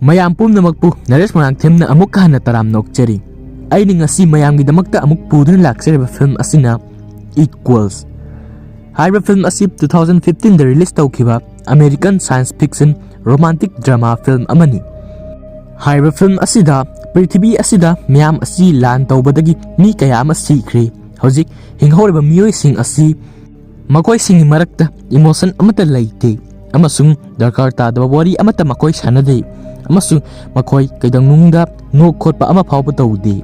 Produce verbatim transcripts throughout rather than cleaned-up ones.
ꯃꯌꯥꯝ ꯄꯨꯝꯅꯃꯛꯄꯨ ꯅꯔꯦꯁ ꯃꯣꯏꯔꯥꯡꯊꯦꯝꯅ ꯑꯃꯨꯛꯀ ꯍꯟꯅ ꯇꯔꯥꯝꯅ ꯑꯣꯛꯆꯔꯤ꯫ ꯑꯩꯅ ꯉꯁꯤ ꯃꯌꯥꯝꯒꯤꯗꯃꯛꯇ ꯑꯃꯨꯛ ꯄꯨꯗꯨꯅ ꯂꯥꯛꯆꯔꯤꯕ ꯐꯤꯂꯝ ꯑꯁꯤꯅ Equals꯫ ꯍꯥꯏꯔꯤꯕ ꯐꯤꯂꯝ ꯑꯁꯤ two thousand fifteen ꯗ release ꯇꯧꯈꯤꯕ American science fiction romantic drama film ꯑꯃꯅꯤ꯫ ꯍꯥꯏꯔꯤꯕ ꯐꯤꯂꯝ ꯑꯁꯤꯗ ꯄ꯭ꯔꯤꯊꯤꯕꯤ ꯑꯁꯤꯗ ꯃꯤꯌꯥꯝ ꯑꯁꯤ ꯂꯥꯟ ꯇꯧꯕꯗꯒꯤ ꯃꯤ ꯀꯌꯥ ꯑꯃ ꯁꯤꯈ꯭ꯔꯦ꯫ ꯍꯧꯖꯤꯛ ꯍꯤꯡꯍꯧꯔꯤꯕ ꯃꯤꯑꯣꯏꯁꯤꯡ ꯑꯁꯤ ꯃꯈꯣꯏꯁꯤꯡꯒꯤ ꯃꯔꯛꯇ emotion ꯑꯃꯠꯇ ꯂꯩꯇꯦ ꯑꯃꯁꯨꯡ ꯗꯔꯀꯥꯔ ꯇꯥꯗꯕ ꯋꯥꯔꯤ ꯑꯃꯠꯇ ꯃꯈꯣꯏ ꯁꯥꯟꯅꯗꯦ ꯑꯃꯁꯨꯡ ꯃꯈꯣꯏ ꯀꯩꯗꯧꯅꯨꯡꯗ ꯅꯣꯛ ꯈꯣꯠꯄ ꯑꯃ ꯐꯥꯎꯕ ꯇꯧꯗꯦ꯫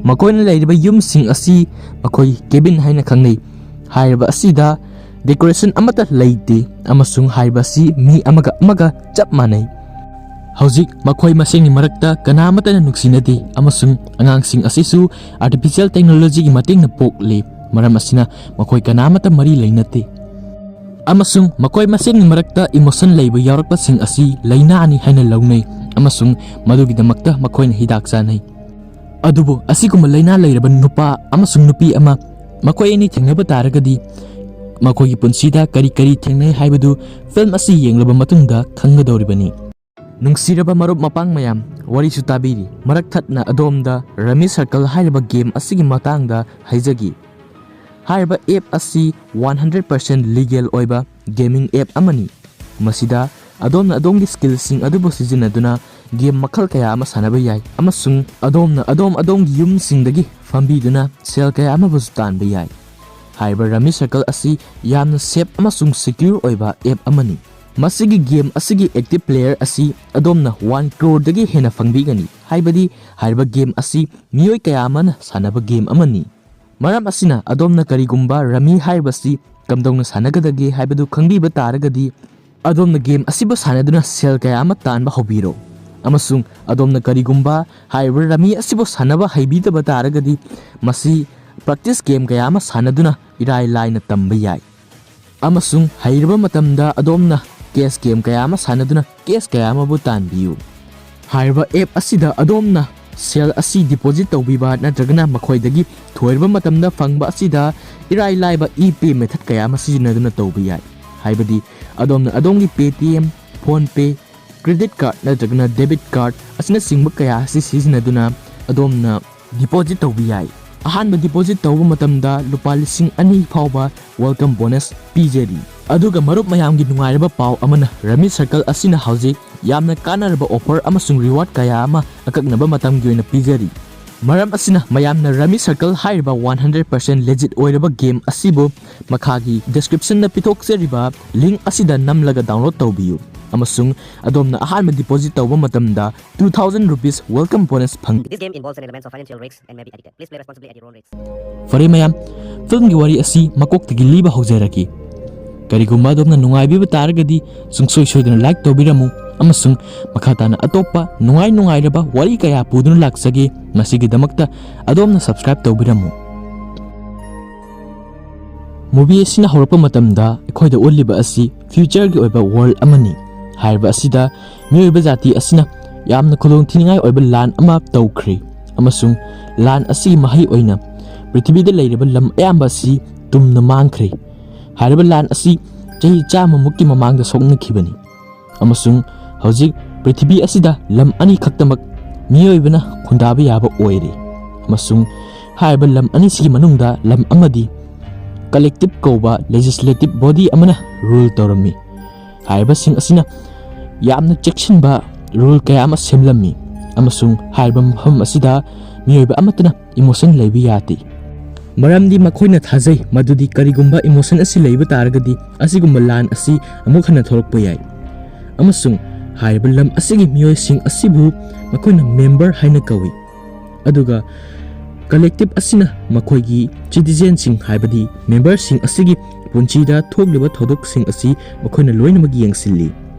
ꯃꯈꯣꯏꯅ ꯂꯩꯔꯤꯕ ꯌꯨꯝꯁꯤꯡ ꯑꯁꯤ ꯃꯈꯣꯏ cabin ꯍꯥꯏꯅ ꯈꯪꯅꯩ꯫ ꯍꯥꯏꯔꯤꯕ ꯑꯁꯤꯗ decoration ꯑꯃꯠꯇ ꯂꯩꯇꯦ ꯑꯃꯁꯨꯡ ꯍꯥꯏꯔꯤꯕ ꯑꯁꯤ ꯃꯤ ꯑꯃꯒ ꯑꯃꯒ ꯆꯞ ꯃꯥꯟꯅꯩ꯫ ꯍꯧꯖꯤꯛ ꯃꯈꯣꯏ ꯃꯁꯦꯟꯒꯤ ꯃꯔꯛꯇ ꯀꯅꯥ ꯑꯃꯠꯇꯅ ꯅꯨꯡꯁꯤꯅꯗꯦ ꯑꯃꯁꯨꯡ ꯑꯉꯥꯡꯁꯤꯡ ꯑꯁꯤꯁꯨ artificial technology ꯒꯤ ꯃꯇꯦꯡꯅ ꯄꯣꯛꯂꯤ꯫ ꯃꯔꯝ ꯑꯁꯤꯅ ꯃꯈꯣꯏ ꯀꯅꯥ ꯑꯃꯠꯇ ꯃꯔꯤ ꯂꯩꯅꯗꯦ꯫ ꯑꯃꯁꯨꯡ ꯃꯈꯣꯏ ꯃꯁꯦꯟꯒꯤ ꯃꯔꯛꯇ emotion ꯂꯩꯕ ꯌꯥꯎꯔꯛꯄꯁꯤꯡ ꯑꯁꯤ ꯂꯥꯏꯅꯥꯅꯤ ꯍꯥꯏꯅ ꯂꯧꯅꯩ ꯑꯃꯁꯨꯡ ꯃꯗꯨꯒꯤꯗꯃꯛꯇ ꯃꯈꯣꯏꯅ ꯍꯤꯗꯥꯛ ꯆꯥꯅꯩ꯫ ꯑꯗꯨꯕꯨ ꯑꯁꯤꯒꯨꯝꯕ ꯂꯥꯏꯅꯥ ꯂꯩꯔꯕ ꯅꯨꯄꯥ ꯑꯃꯁꯨꯡ ꯅꯨꯄꯤ ꯑꯃ ꯃꯈꯣꯏ ꯑꯅꯤ ꯊꯦꯡꯅꯕ ꯇꯥꯔꯒꯗꯤ ꯃꯈꯣꯏꯒꯤ ꯄꯨꯟꯁꯤꯗ ꯀꯔꯤ ꯀꯔꯤ ꯊꯦꯡꯅꯩ ꯍꯥꯏꯕꯗꯨ ꯐꯤꯂꯝ ꯑꯁꯤ ꯌꯦꯡꯂꯕ ꯃꯇꯨꯡꯗ ꯈꯪꯒꯗꯧꯔꯤꯕꯅꯤ꯫ ꯅꯨꯡꯁꯤꯔꯕ ꯃꯔꯨꯞ ꯃꯄꯥꯡ ꯃꯌꯥꯝ, ꯋꯥꯔꯤꯁꯨ ꯇꯥꯕꯤꯔꯤ꯫ ꯃꯔꯛ ꯊꯠꯅ ꯑꯗꯣꯝꯗ Rummy Circle ꯍꯥꯏꯔꯤꯕ game ꯑꯁꯤꯒꯤ ꯃꯇꯥꯡꯗ ꯍꯥꯏꯖꯒꯦ꯫ ꯍꯥꯏꯔꯤꯕ app ꯑꯁꯤ one hundred percent legal ꯑꯣꯏꯕ gaming app ꯑꯃꯅꯤ꯫ ꯃꯁꯤꯗ ꯑꯗꯣꯝꯅ ꯑꯗꯣꯝꯒꯤ skillꯁꯤꯡ ꯑꯗꯨꯕꯨ ꯁꯤꯖꯤꯟꯅꯗꯨꯅ game ꯃꯈꯜ ꯀꯌꯥ ꯑꯃ ꯁꯥꯟꯅꯕ ꯌꯥꯏ ꯑꯃꯁꯨꯡ ꯑꯗꯣꯝꯅ ꯑꯗꯣꯝ ꯑꯗꯣꯝꯒꯤ ꯌꯨꯝꯁꯤꯡꯗꯒꯤ ꯐꯝꯕꯤꯗꯨꯅ ꯁꯦꯜ ꯀꯌꯥ ꯑꯃꯕꯨꯁꯨ ꯇꯥꯟꯕ ꯌꯥꯏ꯫ ꯍꯥꯏꯔꯤꯕ Rummy Circle ꯑꯁꯤ ꯌꯥꯝꯅ safe ꯑꯃꯁꯨꯡ secure ꯑꯣꯏꯕ app ꯑꯃꯅꯤ꯫ ꯃꯁꯤꯒꯤ game ꯑꯁꯤꯒꯤ active player ꯑꯁꯤ ꯑꯗꯣꯝꯅ one crore ꯗꯒꯤ ꯍꯦꯟꯅ ꯐꯪꯕꯤꯒꯅꯤ, ꯍꯥꯏꯕꯗꯤ ꯍꯥꯏꯔꯤꯕ game ꯑꯁꯤ ꯃꯤꯑꯣꯏ ꯀꯌꯥ ꯑꯃꯅ ꯁꯥꯟꯅꯕ game ꯑꯃꯅꯤ꯫ ꯃꯔꯝ ꯑꯁꯤꯅ ꯑꯗꯣꯝꯅ ꯀꯔꯤꯒꯨꯝꯕ Rummy ꯍꯥꯏꯔꯤꯕꯁꯤ ꯀꯝꯗꯧꯅ ꯁꯥꯟꯅꯒꯗꯒꯦ ꯍꯥꯏꯕꯗꯨ ꯈꯪꯕꯤꯕ ꯇꯥꯔꯒꯗꯤ, ꯑꯗꯣꯝꯅ game ꯑꯁꯤꯕꯨ ꯁꯥꯟꯅꯗꯨꯅ ꯁꯦꯜ ꯀꯌꯥ ꯑꯃ ꯇꯥꯟꯕ ꯍꯧꯕꯤꯔꯣ꯫ ꯑꯃꯁꯨꯡ ꯑꯗꯣꯝꯅ ꯀꯔꯤꯒꯨꯝꯕ ꯍꯥꯏꯔꯤꯕ Rummy ꯑꯁꯤꯕꯨ ꯁꯥꯟꯅꯕ ꯍꯩꯕꯤꯗꯕ ꯇꯥꯔꯒꯗꯤ, ꯃꯁꯤ practice game ꯀꯌꯥ ꯑꯃ ꯁꯥꯟꯅꯗꯨꯅ ꯏꯔꯥꯏ ꯂꯥꯏꯅ ꯇꯝꯕ ꯌꯥꯏ꯫ ꯑꯃꯁꯨꯡ ꯍꯩꯔꯕ ꯃꯇꯝꯗ ꯑꯗꯣꯝꯅ cash game ꯀꯌꯥ ꯑꯃ ꯁꯥꯟꯅꯗꯨꯅ cash ꯀꯌꯥ ꯑꯃꯕꯨ ꯇꯥꯟꯕꯤꯌꯨ꯫ ꯍꯥꯏꯔꯤꯕ app ꯑꯁꯤꯗ ꯑꯗꯣꯝꯅ ꯁꯦꯜ ꯑꯁꯤ deposit ꯇꯧꯕꯤꯕ ꯅꯠꯇ꯭ꯔꯒꯅ ꯃꯈꯣꯏꯗꯒꯤ ꯊꯣꯏꯔꯕ ꯃꯇꯝꯗ ꯐꯪꯕ ꯑꯁꯤꯗ ꯏꯔꯥꯏ ꯂꯥꯏꯕ e-pay method ꯀꯌꯥ ꯑꯃ ꯁꯤꯖꯤꯟꯅꯗꯨꯅ ꯇꯧꯕ ꯌꯥꯏ꯫ ꯍꯥꯏꯕꯗꯤ ꯑꯗꯣꯝꯅ ꯑꯗꯣꯝꯒꯤ Paytm, PhonePe, credit card ꯅꯠꯇ꯭ꯔꯒꯅ debit card ꯑꯁꯤꯅꯆꯤꯡꯕ ꯀꯌꯥ ꯑꯁꯤ ꯁꯤꯖꯤꯟꯅꯗꯨꯅ ꯑꯗꯣꯝꯅ deposit ꯇꯧꯕ ꯌꯥꯏ꯫ ꯑꯍꯥꯟꯕ deposit ꯇꯧꯕ ꯃꯇꯝꯗ ꯂꯨꯄꯥ ꯂꯤꯁꯤꯡ ꯑꯅꯤ ꯐꯥꯎꯕ welcome bonus ꯄꯤꯖꯔꯤ꯫ ꯑꯗꯨꯒ ꯃꯔꯨꯞ ꯃꯌꯥꯝꯒꯤ ꯅꯨꯡꯉꯥꯏꯔꯕ ꯄꯥꯎ ꯑꯃꯅ, Rummy Circle ꯑꯁꯤꯅ ꯍꯧꯖꯤꯛ ꯌꯥꯝꯅ ꯀꯥꯟꯅꯔꯕ offer ꯑꯃꯁꯨꯡ reward ꯀꯌꯥ ꯑꯃ ꯑꯀꯛꯅꯕ ꯃꯇꯝꯒꯤ ꯑꯣꯏꯅ ꯄꯤꯖꯔꯤ꯫ ꯃꯔꯝ ꯑꯁꯤꯅ, ꯃꯌꯥꯝꯅ Rummy Circle ꯍꯥꯏꯔꯤꯕ one hundred percent legit ꯑꯣꯏꯔꯕ game ꯑꯁꯤꯕꯨ ꯃꯈꯥꯒꯤ description ꯗ ꯄꯤꯊꯣꯛꯆꯔꯤꯕ link ꯑꯁꯤꯗ ꯅꯝꯂꯒ download ꯇꯧꯕꯤꯌꯨ, ꯑꯃꯁꯨꯡ ꯑꯗꯣꯝꯅ ꯑꯍꯥꯟꯕ deposit ꯇꯧꯕ ꯃꯇꯝꯗ two thousand rupees welcome bonus ꯐꯪ This game involves an element of financial risk and may be addictive. Please play responsibly at your own risk. ꯐꯔꯦ ꯃꯌꯥꯝ, film ꯒꯤ ꯋꯥꯔꯤ ꯑꯁꯤ ꯃꯀꯣꯛꯇꯒꯤ ꯂꯤꯕ ꯍꯧꯖꯔꯒꯦ꯫ ꯀꯔꯤꯒꯨꯝꯕ ꯑꯗꯣꯝꯅ ꯅꯨꯡꯉꯥꯏꯕꯤꯕ ꯇꯥꯔꯒꯗꯤ, ꯁꯨꯡꯁꯣꯏ ꯁꯣꯏꯗꯅ like ꯇꯧꯕꯤꯔꯝꯃꯨ, ꯑꯃꯁꯨꯡ ꯃꯈꯥ ꯇꯥꯅ ꯑꯇꯣꯞꯄ ꯅꯨꯡꯉꯥꯏ ꯅꯨꯡꯉꯥꯏꯔꯕ ꯋꯥꯔꯤ ꯀꯌꯥ ꯄꯨꯗꯨꯅ ꯂꯥꯛꯆꯒꯦ꯫ ꯃꯁꯤꯒꯤꯗꯃꯛꯇ ꯑꯗꯣꯝꯅ subscribe ꯇꯧꯕꯤꯔꯝꯃꯨ꯫ Movie ꯑꯁꯤꯅ ꯍꯧꯔꯛꯄ ꯃꯇꯝꯗ ꯑꯩꯈꯣꯏꯗ ꯎꯠꯂꯤꯕ ꯑꯁꯤ future ꯒꯤ ꯑꯣꯏꯕ world ꯑꯃꯅꯤ꯫ ꯍꯥꯏꯔꯤꯕ ꯑꯁꯤꯗ ꯃꯤꯑꯣꯏꯕ ꯖꯥꯇꯤ ꯑꯁꯤꯅ ꯌꯥꯝꯅ ꯈꯨꯗꯣꯡꯊꯤꯅꯤꯡꯉꯥꯏ ꯑꯣꯏꯕ ꯂꯥꯟ ꯑꯃ ꯇꯧꯈ꯭ꯔꯦ, ꯑꯃꯁꯨꯡ ꯂꯥꯟ ꯑꯁꯤꯒꯤ ꯃꯍꯩ ꯑꯣꯏꯅ ꯄ꯭ꯔꯤꯊꯤꯕꯤꯗ ꯂꯩꯔꯤꯕ ꯂꯝ ꯑꯌꯥꯝꯕ ꯑꯁꯤ ꯇꯨꯝꯅ ꯃꯥꯡꯈ꯭ꯔꯦ꯫ ꯍꯥꯏꯔꯤꯕ ꯂꯥꯟ ꯑꯁꯤ ꯆꯍꯤ ꯆꯥꯝꯃꯃꯨꯛꯀꯤ ꯃꯃꯥꯡꯗ ꯁꯣꯛꯅꯈꯤꯕꯅꯤ, ꯑꯃꯁꯨꯡ ꯍꯧꯖꯤꯛ ꯄ꯭ꯔꯤꯊꯤꯕꯤ ꯑꯁꯤꯗ ꯂꯝ ꯑꯅꯤ ꯈꯛꯇꯃꯛ ꯃꯤꯑꯣꯏꯕꯅ ꯈꯨꯟꯗꯥꯕ ꯌꯥꯕ ꯑꯣꯏꯔꯦ, ꯑꯃꯁꯨꯡ ꯍꯥꯏꯔꯤꯕ ꯂꯝ ꯑꯅꯤꯁꯤꯒꯤ ꯃꯅꯨꯡꯗ ꯂꯝ ꯑꯃꯗꯤ collective ꯀꯧꯕ legislative body ꯑꯃꯅ rule ꯇꯧꯔꯝꯃꯤ꯫ ꯍꯥꯏꯔꯤꯕꯁꯤꯡ ꯑꯁꯤꯅ ꯌꯥꯝꯅ ꯆꯦꯛꯁꯤꯟꯕ rule ꯀꯌꯥ ꯑꯃ ꯁꯦꯝꯂꯝꯃꯤ, ꯑꯃꯁꯨꯡ ꯍꯥꯏꯔꯤꯕ ꯃꯐꯝ ꯑꯁꯤꯗ ꯃꯤꯑꯣꯏꯕ ꯑꯃꯠꯇꯅ emotion ꯂꯩꯕ ꯌꯥꯗꯦ, ꯃꯔꯝꯗꯤ ꯃꯈꯣꯏꯅ ꯊꯥꯖꯩ ꯃꯗꯨꯗꯤ ꯀꯔꯤꯒꯨꯝꯕ emotion ꯑꯁꯤ ꯂꯩꯕ ꯇꯥꯔꯒꯗꯤ ꯑꯁꯤꯒꯨꯝꯕ ꯂꯥꯟ ꯑꯁꯤ ꯑꯃꯨꯛ ꯍꯟꯅ ꯊꯣꯛꯂꯛꯄ ꯌꯥꯏ꯫ ꯑꯃꯁꯨꯡ ꯍꯥꯏꯔꯤꯕ ꯂꯝ ꯑꯁꯤꯒꯤ ꯃꯤꯑꯣꯏꯁꯤꯡ ꯑꯁꯤꯕꯨ ꯃꯈꯣꯏꯅ member ꯍꯥꯏꯅ ꯀꯧꯏ, ꯑꯗꯨꯒ collective ꯑꯁꯤꯅ ꯃꯈꯣꯏꯒꯤ citizen ꯁꯤꯡ, ꯍꯥꯏꯕꯗꯤ member ꯁꯤꯡ ꯑꯁꯤꯒꯤ ꯄꯨꯟꯁꯤꯗ ꯊꯣꯛꯂꯤꯕ ꯊꯧꯗꯣꯛꯁꯤꯡ ꯑꯁꯤ ꯃꯈꯣꯏꯅ ꯂꯣꯏꯅꯃꯛ ꯌꯦꯡꯁꯤꯜꯂꯤ,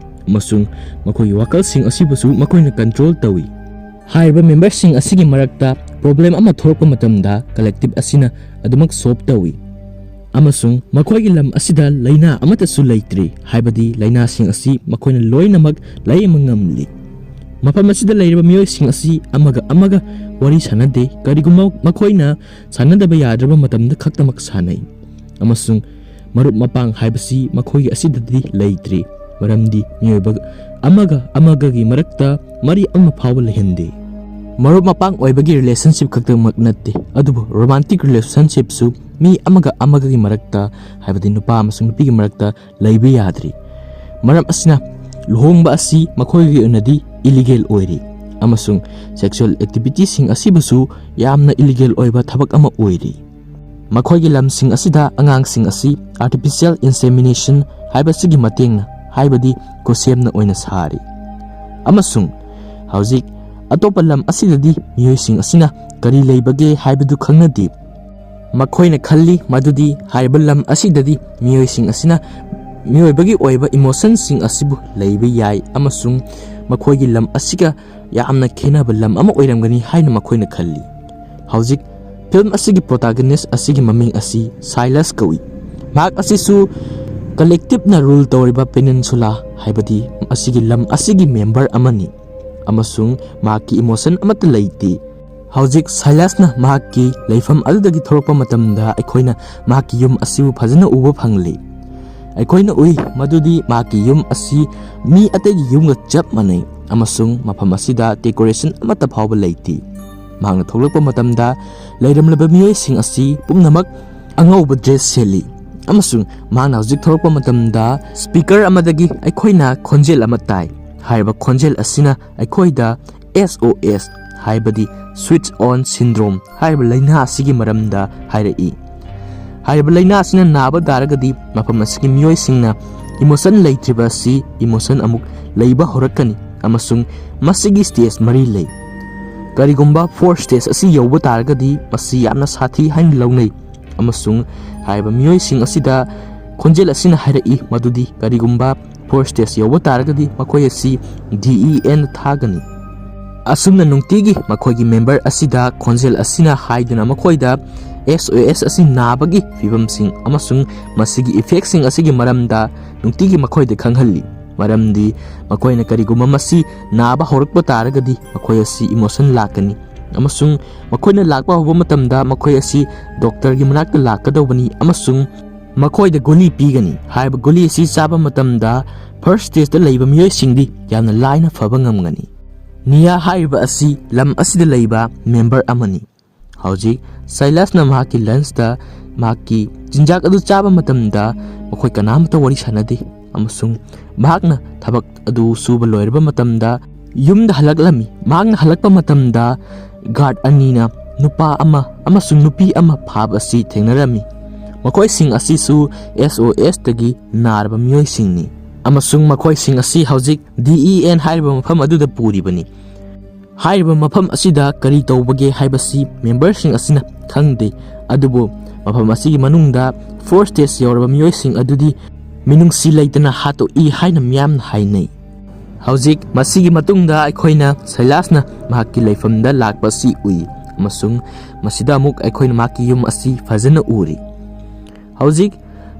ꯑꯃꯁꯨꯡ ꯃꯈꯣꯏꯒꯤ ꯋꯥꯈꯜꯁꯤꯡ ꯑꯁꯤꯕꯨꯁꯨ ꯃꯈꯣꯏꯅ control ꯇꯧꯏ꯫ ꯍꯥꯏꯔꯤꯕ member ꯁꯤꯡ ꯑꯁꯤꯒꯤ ꯃꯔꯛꯇ problem ꯑꯃ ꯊꯣꯛꯂꯛꯄ ꯃꯇꯝꯗ collective ꯑꯁꯤꯅ ꯑꯗꯨꯃꯛ solve ꯇꯧꯏ, ꯑꯃꯁꯨꯡ ꯃꯈꯣꯏꯒꯤ ꯂꯝ ꯑꯁꯤꯗ ꯂꯥꯏꯅꯥ ꯑꯃꯠꯇꯁꯨ ꯂꯩꯇ꯭ꯔꯤ, ꯍꯥꯏꯕꯗꯤ ꯂꯥꯏꯅꯥꯁꯤꯡ ꯑꯁꯤ ꯃꯈꯣꯏꯅ ꯂꯣꯏꯅꯃꯛ ꯂꯥꯌꯦꯡꯕ ꯉꯝꯂꯤ꯫ ꯃꯐꯝ ꯑꯁꯤꯗ ꯂꯩꯔꯤꯕ ꯃꯤꯑꯣꯏꯁꯤꯡ ꯑꯁꯤ ꯑꯃꯒ ꯑꯃꯒ ꯋꯥꯔꯤ ꯁꯥꯟꯅꯗꯦ, ꯀꯔꯤꯒꯨꯝꯕ ꯃꯈꯣꯏꯅ ꯁꯥꯟꯅꯗꯕ ꯌꯥꯗ꯭ꯔꯕ ꯃꯇꯝꯗ ꯈꯛꯇꯃꯛ ꯁꯥꯟꯅꯩ, ꯑꯃꯁꯨꯡ ꯃꯔꯨꯞ ꯃꯄꯥꯡ ꯍꯥꯏꯕꯁꯤ ꯃꯈꯣꯏꯒꯤ ꯑꯁꯤꯗꯗꯤ ꯂꯩꯇ꯭ꯔꯤ, ꯃꯔꯝꯗꯤ ꯃꯤꯑꯣꯏꯕ ꯑꯃꯒ ꯑꯃꯒꯒꯤ ꯃꯔꯛꯇ ꯃꯔꯤ ꯑꯃ ꯐꯥꯎꯕ ꯂꯩꯍꯟꯗꯦ꯫ ꯃꯔꯨꯞ ꯃꯄꯥꯡ ꯑꯣꯏꯕꯒꯤ ꯔꯤꯂꯦꯁꯟꯁꯤꯞ ꯈꯛꯇꯃꯛ ꯅꯠꯇꯦ, ꯑꯗꯨꯕꯨ ꯔꯣꯃꯥꯟꯇꯤꯛ ꯔꯤꯂꯦꯁꯟꯁꯤꯞꯁꯨ ꯃꯤ ꯑꯃꯒ ꯑꯃꯒꯒꯤ ꯃꯔꯛꯇ, ꯍꯥꯏꯕꯗꯤ ꯅꯨꯄꯥ ꯑꯃꯁꯨꯡ ꯅꯨꯄꯤꯒꯤ ꯃꯔꯛꯇ ꯂꯩꯕ ꯌꯥꯗ꯭ꯔꯤ꯫ ꯃꯔꯝ ꯑꯁꯤꯅ ꯂꯨꯍꯣꯡꯕ ꯑꯁꯤ ꯃꯈꯣꯏꯒꯤ ꯑꯣꯏꯅꯗꯤ ꯏꯂꯤꯒꯦꯜ ꯑꯣꯏꯔꯤ, ꯑꯃꯁꯨꯡ ꯁꯦꯛꯁꯨꯑꯦꯜ ꯑꯦꯛꯇꯤꯚꯤꯇꯤꯁꯤꯡ ꯑꯁꯤꯕꯨꯁꯨ ꯌꯥꯝꯅ ꯏꯂꯤꯒꯦꯜ ꯑꯣꯏꯕ ꯊꯕꯛ ꯑꯃ ꯑꯣꯏꯔꯤ꯫ ꯃꯈꯣꯏꯒꯤ ꯂꯝꯁꯤꯡ ꯑꯁꯤꯗ ꯑꯉꯥꯡꯁꯤꯡ ꯑꯁꯤ ꯑꯥꯔꯇꯤꯐꯤꯁꯤꯌꯦꯜ ꯏꯟꯁꯦꯃꯤꯅꯦꯁꯟ ꯍꯥꯏꯕꯁꯤꯒꯤ ꯃꯇꯦꯡꯅ, ꯍꯥꯏꯕꯗꯤ ꯈꯨꯠꯁꯦꯝꯅ ꯑꯣꯏꯅ ꯁꯥꯔꯤ꯫ ꯑꯃꯁꯨꯡ ꯍꯧꯖꯤꯛ ꯑꯇꯣꯞꯄ ꯂꯝ ꯑꯁꯤꯗꯗꯤ ꯃꯤꯑꯣꯏꯁꯤꯡ ꯑꯁꯤꯅ ꯀꯔꯤ ꯂꯩꯕꯒꯦ ꯍꯥꯏꯕꯗꯨ ꯈꯪꯅꯗꯦ꯫ ꯃꯈꯣꯏꯅ ꯈꯜꯂꯤ ꯃꯗꯨꯗꯤ ꯍꯥꯏꯔꯤꯕ ꯂꯝ ꯑꯁꯤꯗꯗꯤ ꯃꯤꯑꯣꯏꯁꯤꯡ ꯑꯁꯤꯅ ꯃꯤꯑꯣꯏꯕꯒꯤ ꯑꯣꯏꯕ ꯏꯃꯣꯁꯟꯁꯤꯡ ꯑꯁꯤꯕꯨ ꯂꯩꯕ ꯌꯥꯏ, ꯑꯃꯁꯨꯡ ꯃꯈꯣꯏꯒꯤ ꯂꯝ ꯑꯁꯤꯒ ꯌꯥꯝꯅ ꯈꯦꯠꯅꯕ ꯂꯝ ꯑꯃ ꯑꯣꯏꯔꯝꯒꯅꯤ ꯍꯥꯏꯅ ꯃꯈꯣꯏꯅ ꯈꯜꯂꯤ꯫ ꯍꯧꯖꯤꯛ ꯐꯤꯜꯝ ꯑꯁꯤꯒꯤ ꯄ꯭ꯔꯣꯇꯥꯒꯅꯤꯁ ꯑꯁꯤꯒꯤ ꯃꯃꯤꯡ ꯑꯁꯤ ꯁꯥꯏꯂꯁ ꯀꯧꯏ꯫ ꯃꯍꯥꯛ ꯑꯁꯤꯁꯨ ꯀꯂꯦꯛꯇꯤꯞꯅ ꯔꯨꯜ ꯇꯧꯔꯤꯕ ꯄꯦꯅꯤꯟꯁꯨꯂꯥ, ꯍꯥꯏꯕꯗꯤ ꯑꯁꯤꯒꯤ ꯂꯝ ꯑꯁꯤꯒꯤ ꯃꯦꯝꯕꯔ ꯑꯃꯅꯤ, ꯑꯃꯁꯨꯡ ꯃꯍꯥꯛꯀꯤ ꯏꯃꯣꯁꯟ ꯑꯃꯠꯇ ꯂꯩꯇꯦ꯫ ꯍꯧꯖꯤꯛ ꯁꯥꯏꯂꯁꯅ ꯃꯍꯥꯛꯀꯤ ꯂꯩꯐꯝ ꯑꯗꯨꯗꯒꯤ ꯊꯣꯔꯛꯄ ꯃꯇꯝꯗ ꯑꯩꯈꯣꯏꯅ ꯃꯍꯥꯛꯀꯤ ꯌꯨꯝ ꯑꯁꯤꯕꯨ ꯐꯖꯅ ꯎꯕ ꯐꯪꯂꯤ꯫ ꯑꯩꯈꯣꯏꯅ ꯎꯏ ꯃꯗꯨꯗꯤ ꯃꯍꯥꯛꯀꯤ ꯌꯨꯝ ꯑꯁꯤ ꯃꯤ ꯑꯇꯩꯒꯤ ꯌꯨꯝꯒ ꯆꯞ ꯃꯥꯟꯅꯩ, ꯑꯃꯁꯨꯡ ꯃꯐꯝ ꯑꯁꯤꯗ ꯗꯦꯀꯣꯔꯦꯁꯟ ꯑꯃꯠꯇ ꯐꯥꯎꯕ ꯂꯩꯇꯦ꯫ ꯃꯍꯥꯛꯅ ꯊꯣꯛꯂꯛꯄ ꯃꯇꯝꯗ ꯂꯩꯔꯝꯂꯕ ꯃꯤꯑꯣꯏꯁꯤꯡ ꯑꯁꯤ ꯄꯨꯝꯅꯃꯛ ꯑꯉꯧꯕ ꯗ꯭ꯔꯦꯁ ꯁꯦꯠꯂꯤ, ꯑꯃꯁꯨꯡ ꯃꯍꯥꯛꯅ ꯍꯧꯖꯤꯛ ꯊꯣꯛꯂꯛꯄ ꯃꯇꯝꯗ ꯁ꯭ꯄꯤꯀꯔ ꯑꯃꯗꯒꯤ ꯑꯩꯈꯣꯏꯅ ꯈꯣꯟꯖꯦꯜ ꯑꯃ ꯇꯥꯏ꯫ ꯍꯥꯏꯔꯤꯕ ꯈꯣꯟꯖꯦꯜ ꯑꯁꯤꯅ ꯑꯩꯈꯣꯏꯗ S O S, ꯍꯥꯏꯕꯗꯤ Switch On Syndrome ꯍꯥꯏꯔꯤꯕ ꯂꯥꯏꯅꯥ ꯑꯁꯤꯒꯤ ꯃꯔꯝꯗ ꯍꯥꯏꯔꯛꯏ꯫ ꯍꯥꯏꯔꯤꯕ ꯂꯥꯏꯅꯥ ꯑꯁꯤꯅ ꯅꯥꯕ ꯇꯥꯔꯒꯗꯤ ꯃꯐꯝ ꯑꯁꯤꯒꯤ ꯃꯤꯑꯣꯏꯁꯤꯡꯅ ꯏꯃꯣꯁꯟ ꯂꯩꯇ꯭ꯔꯤꯕ ꯑꯁꯤ ꯏꯃꯣꯁꯟ ꯑꯃꯨꯛ ꯂꯩꯕ ꯍꯧꯔꯛꯀꯅꯤ, ꯑꯃꯁꯨꯡ ꯃꯁꯤꯒꯤ ꯁ꯭ꯇꯦꯖ ꯃꯔꯤ ꯂꯩ꯫ ꯀꯔꯤꯒꯨꯝꯕ ꯐꯣꯔ ꯁ꯭ꯇꯦꯖ ꯑꯁꯤ ꯌꯧꯕ ꯇꯥꯔꯒꯗꯤ ꯃꯁꯤ ꯌꯥꯝꯅ ꯁꯥꯊꯤ ꯍꯥꯏꯅ ꯂꯧꯅꯩ, ꯑꯃꯁꯨꯡ ꯍꯥꯏꯔꯤꯕ ꯃꯤꯑꯣꯏꯁꯤꯡ ꯑꯁꯤꯗ ꯈꯣꯟꯖꯦꯜ ꯑꯁꯤꯅ ꯍꯥꯏꯔꯛꯏ ꯃꯗꯨꯗꯤ ꯀꯔꯤꯒꯨꯝꯕ ꯐꯣꯔ ꯁ꯭ꯇꯦꯖ ꯌꯧꯕ ꯇꯥꯔꯒꯗꯤ ꯃꯈꯣꯏ ꯑꯁꯤ D E N ꯊꯥꯒꯅꯤ꯫ ꯑꯁꯨꯝꯅ ꯅꯨꯡꯇꯤꯒꯤ ꯃꯈꯣꯏꯒꯤ ꯃꯦꯝꯕꯔ ꯑꯁꯤꯗ ꯈꯣꯟꯖꯦꯜ ꯑꯁꯤꯅ ꯍꯥꯏꯗꯨꯅ ꯃꯈꯣꯏꯗ S O S ꯑꯁꯤ ꯅꯥꯕꯒꯤ ꯐꯤꯕꯝꯁꯤꯡ ꯑꯃꯁꯨꯡ ꯃꯁꯤꯒꯤ ꯏꯐꯦꯛꯁꯤꯡ ꯑꯁꯤꯒꯤ ꯃꯔꯝꯗ ꯅꯨꯡꯇꯤꯒꯤ ꯃꯈꯣꯏꯗ ꯈꯪꯍꯜꯂꯤ, ꯃꯔꯝꯗꯤ ꯃꯈꯣꯏꯅ ꯀꯔꯤꯒꯨꯝꯕ ꯃꯁꯤ ꯅꯥꯕ ꯍꯧꯔꯛꯄ ꯇꯥꯔꯒꯗꯤ ꯃꯈꯣꯏ ꯑꯁꯤ ꯏꯃꯣꯁꯟ ꯂꯥꯛꯀꯅꯤ, ꯑꯃꯁꯨꯡ ꯃꯈꯣꯏꯅ ꯂꯥꯛꯄ ꯍꯧꯕ ꯃꯇꯝꯗ ꯃꯈꯣꯏ ꯑꯁꯤ ꯗꯣꯛꯇꯔꯒꯤ ꯃꯅꯥꯛꯇ ꯂꯥꯛꯀꯗꯧꯕꯅꯤ ꯑꯃꯁꯨꯡ ꯃꯈꯣꯏꯗ ꯒꯨꯂꯤ ꯄꯤꯒꯅꯤ꯫ ꯍꯥꯏꯔꯤꯕ ꯒꯨꯂꯤ ꯑꯁꯤ ꯆꯥꯕ ꯃꯇꯝꯗ ꯐꯥꯔꯁ ꯁ꯭ꯇꯦꯖꯇ ꯂꯩꯕ ꯃꯤꯑꯣꯏꯁꯤꯡꯗꯤ ꯌꯥꯝꯅ ꯂꯥꯏꯅ ꯐꯕ ꯉꯝꯒꯅꯤ꯫ ꯅꯤꯌꯥ ꯍꯥꯏꯔꯤꯕ ꯑꯁꯤ ꯂꯝ ꯑꯁꯤꯗ ꯂꯩꯕ ꯃꯦꯝꯕꯔ ꯑꯃꯅꯤ꯫ ꯍꯧꯖꯤꯛ ꯁꯥꯏꯂꯁꯅ ꯃꯍꯥꯛꯀꯤ ꯂꯟꯁꯇ ꯃꯍꯥꯛꯀꯤ ꯆꯤꯟꯖꯥꯛ ꯑꯗꯨ ꯆꯥꯕ ꯃꯇꯝꯗ ꯃꯈꯣꯏ ꯀꯅꯥꯃꯠꯇ ꯋꯥꯔꯤ ꯁꯥꯅꯗꯦ, ꯑꯃꯁꯨꯡ ꯃꯍꯥꯛꯅ ꯊꯕꯛ ꯑꯗꯨ ꯁꯨꯕ ꯂꯣꯏꯔꯕ ꯃꯇꯝꯗ ꯌꯨꯝꯗ ꯍꯜꯂꯛꯂꯝꯃꯤ꯫ ꯃꯍꯥꯛꯅ ꯍꯜꯂꯛꯄ ꯃꯇꯝꯗ ꯒꯥꯔꯗ ꯑꯅꯤꯅ ꯅꯨꯄꯥ ꯑꯃ ꯑꯃꯁꯨꯡ ꯅꯨꯄꯤ ꯑꯃ ꯐꯥꯕ ꯑꯁꯤ ꯊꯦꯡꯅꯔꯝꯃꯤ꯫ ꯃꯈꯣꯏꯁꯤꯡ ꯑꯁꯤꯁꯨ ꯑꯦꯁ ꯑꯣ ꯑꯦꯁꯇꯒꯤ ꯅꯥꯔꯕ ꯃꯤꯑꯣꯏꯁꯤꯡꯅꯤ, ꯑꯃꯁꯨꯡ ꯃꯈꯣꯏꯁꯤꯡ ꯑꯁꯤ ꯍꯧꯖꯤꯛ ꯗꯤ ꯏ ꯑꯦꯟ ꯍꯥꯏꯔꯤꯕ ꯃꯐꯝ ꯑꯗꯨꯗ ꯄꯨꯔꯤꯕꯅꯤ꯫ ꯍꯥꯏꯔꯤꯕ ꯃꯐꯝ ꯑꯁꯤꯗ ꯀꯔꯤ ꯇꯧꯕꯒꯦ ꯍꯥꯏꯕꯁꯤ ꯃꯦꯝꯕꯔꯁꯤꯡ ꯑꯁꯤꯅ ꯈꯪꯗꯦ, ꯑꯗꯨꯕꯨ ꯃꯐꯝ ꯑꯁꯤꯒꯤ ꯃꯅꯨꯡꯗ ꯐꯣꯔ ꯁ꯭ꯇꯦꯖ ꯌꯧꯔꯕ ꯃꯤꯑꯣꯏꯁꯤꯡ ꯑꯗꯨꯗꯤ ꯃꯤꯅꯨꯡꯁꯤ ꯂꯩꯇꯅ ꯍꯥꯠꯇꯣꯛꯏ ꯍꯥꯏꯅ ꯃꯤꯌꯥꯝꯅ ꯍꯥꯏꯅꯩ꯫ ꯍꯧꯖꯤꯛ ꯃꯁꯤꯒꯤ ꯃꯇꯨꯡꯗ ꯑꯩꯈꯣꯏꯅ ꯁꯩꯂꯥꯁꯅ ꯃꯍꯥꯛꯀꯤ ꯂꯩꯐꯝꯗ ꯂꯥꯛꯄ ꯑꯁꯤ ꯎꯏ, ꯑꯃꯁꯨꯡ ꯃꯁꯤꯗ ꯑꯃꯨꯛ ꯑꯩꯈꯣꯏꯅ ꯃꯍꯥꯛꯀꯤ ꯌꯨꯝ ꯑꯁꯤ ꯐꯖꯅ ꯎꯔꯤ꯫ ꯍꯧꯖꯤꯛ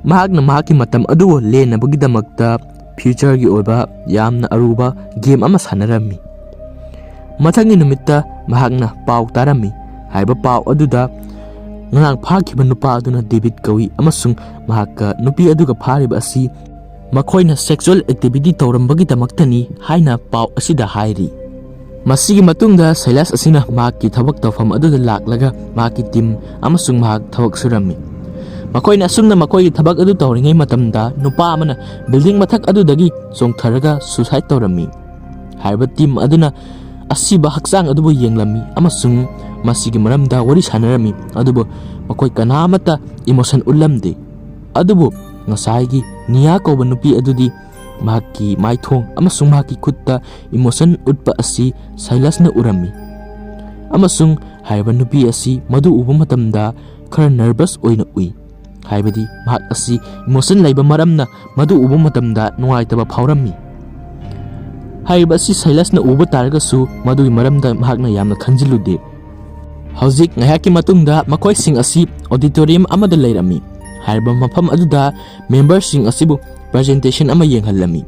ꯃꯍꯥꯛꯅ ꯃꯍꯥꯛꯀꯤ ꯃꯇꯝ ꯑꯗꯨ ꯂꯦꯟꯅꯕꯒꯤꯗꯃꯛꯇ ꯐ꯭ꯌꯨꯆꯔꯒꯤ ꯑꯣꯏꯕ ꯌꯥꯝꯅ ꯑꯔꯨꯕ ꯒꯦꯝ ꯑꯃ ꯁꯥꯟꯅꯔꯝꯃꯤ꯫ ꯃꯊꯪꯒꯤ ꯅꯨꯃꯤꯠꯇ ꯃꯍꯥꯛꯅ ꯄꯥꯎ ꯇꯥꯔꯝꯃꯤ꯫ ꯍꯥꯏꯔꯤꯕ ꯄꯥꯎ ꯑꯗꯨꯗ ꯉꯔꯥꯡ ꯐꯥꯈꯤꯕ ꯅꯨꯄꯥ ꯑꯗꯨꯅ ꯗꯦꯕꯤꯠ ꯀꯧꯏ, ꯑꯃꯁꯨꯡ ꯃꯍꯥꯛꯀ ꯅꯨꯄꯤ ꯑꯗꯨꯒ ꯐꯥꯔꯤꯕ ꯑꯁꯤ ꯃꯈꯣꯏꯅ ꯁꯦꯛꯁꯨꯑꯦꯜ ꯑꯦꯛꯇꯤꯚꯤꯇꯤ ꯇꯧꯔꯝꯕꯒꯤꯗꯃꯛꯇꯅꯤ ꯍꯥꯏꯅ ꯄꯥꯎ ꯑꯁꯤꯗ ꯍꯥꯏꯔꯤ꯫ ꯃꯁꯤꯒꯤ ꯃꯇꯨꯡꯗ ꯁꯩꯂꯥꯁ ꯑꯁꯤꯅ ꯃꯍꯥꯛꯀꯤ ꯊꯕꯛ ꯇꯧꯐꯝ ꯑꯗꯨꯗ ꯂꯥꯛꯂꯒ ꯃꯍꯥꯛꯀꯤ ꯇꯤꯝ ꯑꯃꯁꯨꯡ ꯃꯍꯥꯛ ꯊꯕꯛ ꯁꯨꯔꯝꯃꯤ꯫ ꯃꯈꯣꯏꯅ ꯑꯁꯨꯝꯅ ꯃꯈꯣꯏꯒꯤ ꯊꯕꯛ ꯑꯗꯨ ꯇꯧꯔꯤꯉꯩ ꯃꯇꯝꯗ ꯅꯨꯄꯥ ꯑꯃꯅ ꯕꯤꯜꯗꯤꯡ ꯃꯊꯛ ꯑꯗꯨꯗꯒꯤ ꯆꯣꯡꯊꯔꯒ ꯁꯨꯁꯥꯏꯗ ꯇꯧꯔꯝꯃꯤ꯫ ꯍꯥꯏꯔꯤꯕ ꯇꯤꯝ ꯑꯗꯨꯅ ꯑꯁꯤꯕ ꯍꯛꯆꯥꯡ ꯑꯗꯨꯕꯨ ꯌꯦꯡꯂꯝꯃꯤ ꯑꯃꯁꯨꯡ ꯃꯁꯤꯒꯤ ꯃꯔꯝꯗ ꯋꯥꯔꯤ ꯁꯥꯟꯅꯔꯝꯃꯤ, ꯑꯗꯨꯕꯨ ꯃꯈꯣꯏ ꯀꯅꯥꯃꯠꯇ ꯏꯃꯣꯁꯟ ꯎꯠꯂꯝꯗꯦ꯫ ꯑꯗꯨꯕꯨ ꯉꯁꯥꯏꯒꯤ ꯅꯤꯌꯥ ꯀꯧꯕ ꯅꯨꯄꯤ ꯑꯗꯨꯗꯤ ꯃꯍꯥꯛꯀꯤ ꯃꯥꯏꯊꯣꯡ ꯑꯃꯁꯨꯡ ꯃꯍꯥꯛꯀꯤ ꯈꯨꯠꯇ ꯏꯃꯣꯁꯟ ꯎꯠꯄ ꯑꯁꯤ ꯁꯥꯏꯂꯁꯅ ꯎꯔꯝꯃꯤ, ꯑꯃꯁꯨꯡ ꯍꯥꯏꯔꯤꯕ ꯅꯨꯄꯤ ꯑꯁꯤ ꯃꯗꯨ ꯎꯕ ꯃꯇꯝꯗ ꯈꯔ ꯅꯔꯚꯁ ꯑꯣꯏꯅ ꯎꯏ, ꯍꯥꯏꯕꯗꯤ ꯃꯍꯥꯛ ꯑꯁꯤ ꯏꯃꯣꯁꯟ ꯂꯩꯕ ꯃꯔꯝꯅ ꯃꯗꯨ ꯎꯕ ꯃꯇꯝꯗ ꯅꯨꯡꯉꯥꯏꯇꯕ ꯐꯥꯎꯔꯝꯃꯤ꯫ ꯍꯥꯏꯔꯤꯕ ꯑꯁꯤ ꯁꯥꯏꯂꯁꯅ ꯎꯕ ꯇꯥꯔꯒꯁꯨ, ꯃꯗꯨꯒꯤ ꯃꯔꯝꯗ ꯃꯍꯥꯛꯅ ꯌꯥꯝꯅ ꯈꯟꯖꯤꯜꯂꯨꯗꯦ꯫ ꯍꯧꯖꯤꯛ ꯉꯥꯏꯍꯥꯛꯀꯤ ꯃꯇꯨꯡꯗ ꯃꯈꯣꯏꯁꯤꯡ ꯑꯁꯤ ꯑꯣꯗꯤꯇꯣꯔꯤꯌꯝ ꯑꯃꯗ ꯂꯩꯔꯝꯃꯤ꯫ ꯍꯥꯏꯔꯤꯕ ꯃꯐꯝ ꯑꯗꯨꯗ ꯃꯦꯝꯕꯔꯁꯤꯡ ꯑꯁꯤꯕꯨ ꯄ꯭ꯔꯖꯦꯟꯇꯦꯁꯟ ꯑꯃ ꯌꯦꯡꯍꯜꯂꯝꯃꯤ꯫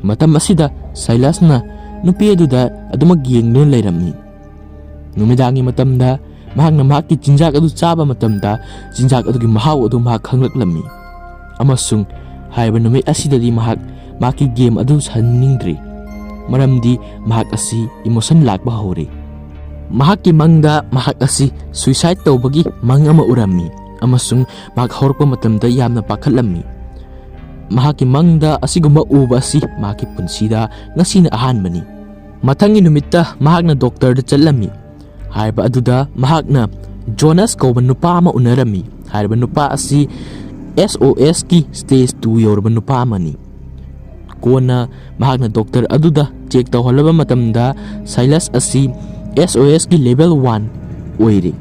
ꯃꯇꯝ ꯑꯁꯤꯗ ꯁꯥꯏꯂꯁꯅ ꯅꯨꯄꯤ ꯑꯗꯨꯗ ꯑꯗꯨꯃꯛ ꯌꯦꯡꯗꯨꯅ ꯂꯩꯔꯝꯃꯤ꯫ ꯅꯨꯃꯤꯗꯥꯡꯒꯤ ꯃꯇꯝꯗ ꯃꯍꯥꯛꯅ ꯃꯍꯥꯛꯀꯤ ꯆꯤꯟꯖꯥꯛ ꯑꯗꯨ ꯆꯥꯕ ꯃꯇꯝꯗ, ꯆꯤꯟꯖꯥꯛ ꯑꯗꯨꯒꯤ ꯃꯍꯥꯎ ꯑꯗꯨ ꯃꯍꯥꯛ ꯈꯪꯂꯛꯂꯝꯃꯤ, ꯑꯃꯁꯨꯡ ꯍꯥꯏꯔꯤꯕ ꯅꯨꯃꯤꯠ ꯑꯁꯤꯗꯗꯤ ꯃꯍꯥꯛ ꯃꯍꯥꯛꯀꯤ ꯒꯦꯝ ꯑꯗꯨ ꯁꯥꯟꯅꯅꯤꯡꯗ꯭ꯔꯦ, ꯃꯔꯝꯗꯤ ꯃꯍꯥꯛ ꯑꯁꯤ ꯏꯃꯣꯁꯟ ꯂꯥꯛꯄ ꯍꯧꯔꯦ꯫ ꯃꯍꯥꯛꯀꯤ ꯃꯪꯗ ꯃꯍꯥꯛ ꯑꯁꯤ ꯁꯨꯏꯁꯥꯏꯗ ꯇꯧꯕꯒꯤ ꯃꯪ ꯑꯃ ꯎꯔꯝꯃꯤ, ꯑꯃꯁꯨꯡ ꯃꯍꯥꯛ ꯍꯧꯔꯛꯄ ꯃꯇꯝꯗ ꯌꯥꯝꯅ ꯄꯥꯈꯠꯂꯝꯃꯤ꯫ ꯃꯍꯥꯛꯀꯤ ꯃꯪꯗ ꯑꯁꯤꯒꯨꯝꯕ ꯎꯕ ꯑꯁꯤ ꯃꯍꯥꯛꯀꯤ ꯄꯨꯟꯁꯤꯗ ꯉꯁꯤꯅ ꯑꯍꯥꯟꯕꯅꯤ꯫ ꯃꯊꯪꯒꯤ ꯅꯨꯃꯤꯠꯇ ꯃꯍꯥꯛꯅ ꯗꯣꯛꯇꯔꯗ ꯆꯠꯂꯝꯃꯤ꯫ ꯍꯥꯏꯔꯤꯕ ꯑꯗꯨꯗ ꯃꯍꯥꯛꯅ ꯖꯣꯅꯁ ꯀꯧꯕ ꯅꯨꯄꯥ ꯑꯃ ꯎꯅꯔꯝꯃꯤ꯫ ꯍꯥꯏꯔꯤꯕ ꯅꯨꯄꯥ ꯑꯁꯤ S O S ꯀꯤ stage two ꯌꯧꯔꯕ ꯅꯨꯄꯥ ꯑꯃꯅꯤ꯫ ꯀꯣꯟꯅ ꯃꯍꯥꯛꯅ ꯗꯣꯛꯇꯔ ꯑꯗꯨꯗ ꯆꯦꯛ ꯇꯧꯍꯜꯂꯕ ꯃꯇꯝꯗ ꯁꯥꯏꯂꯁ ꯑꯁꯤ S O S ꯀꯤ level one ꯑꯣꯏꯔꯦ,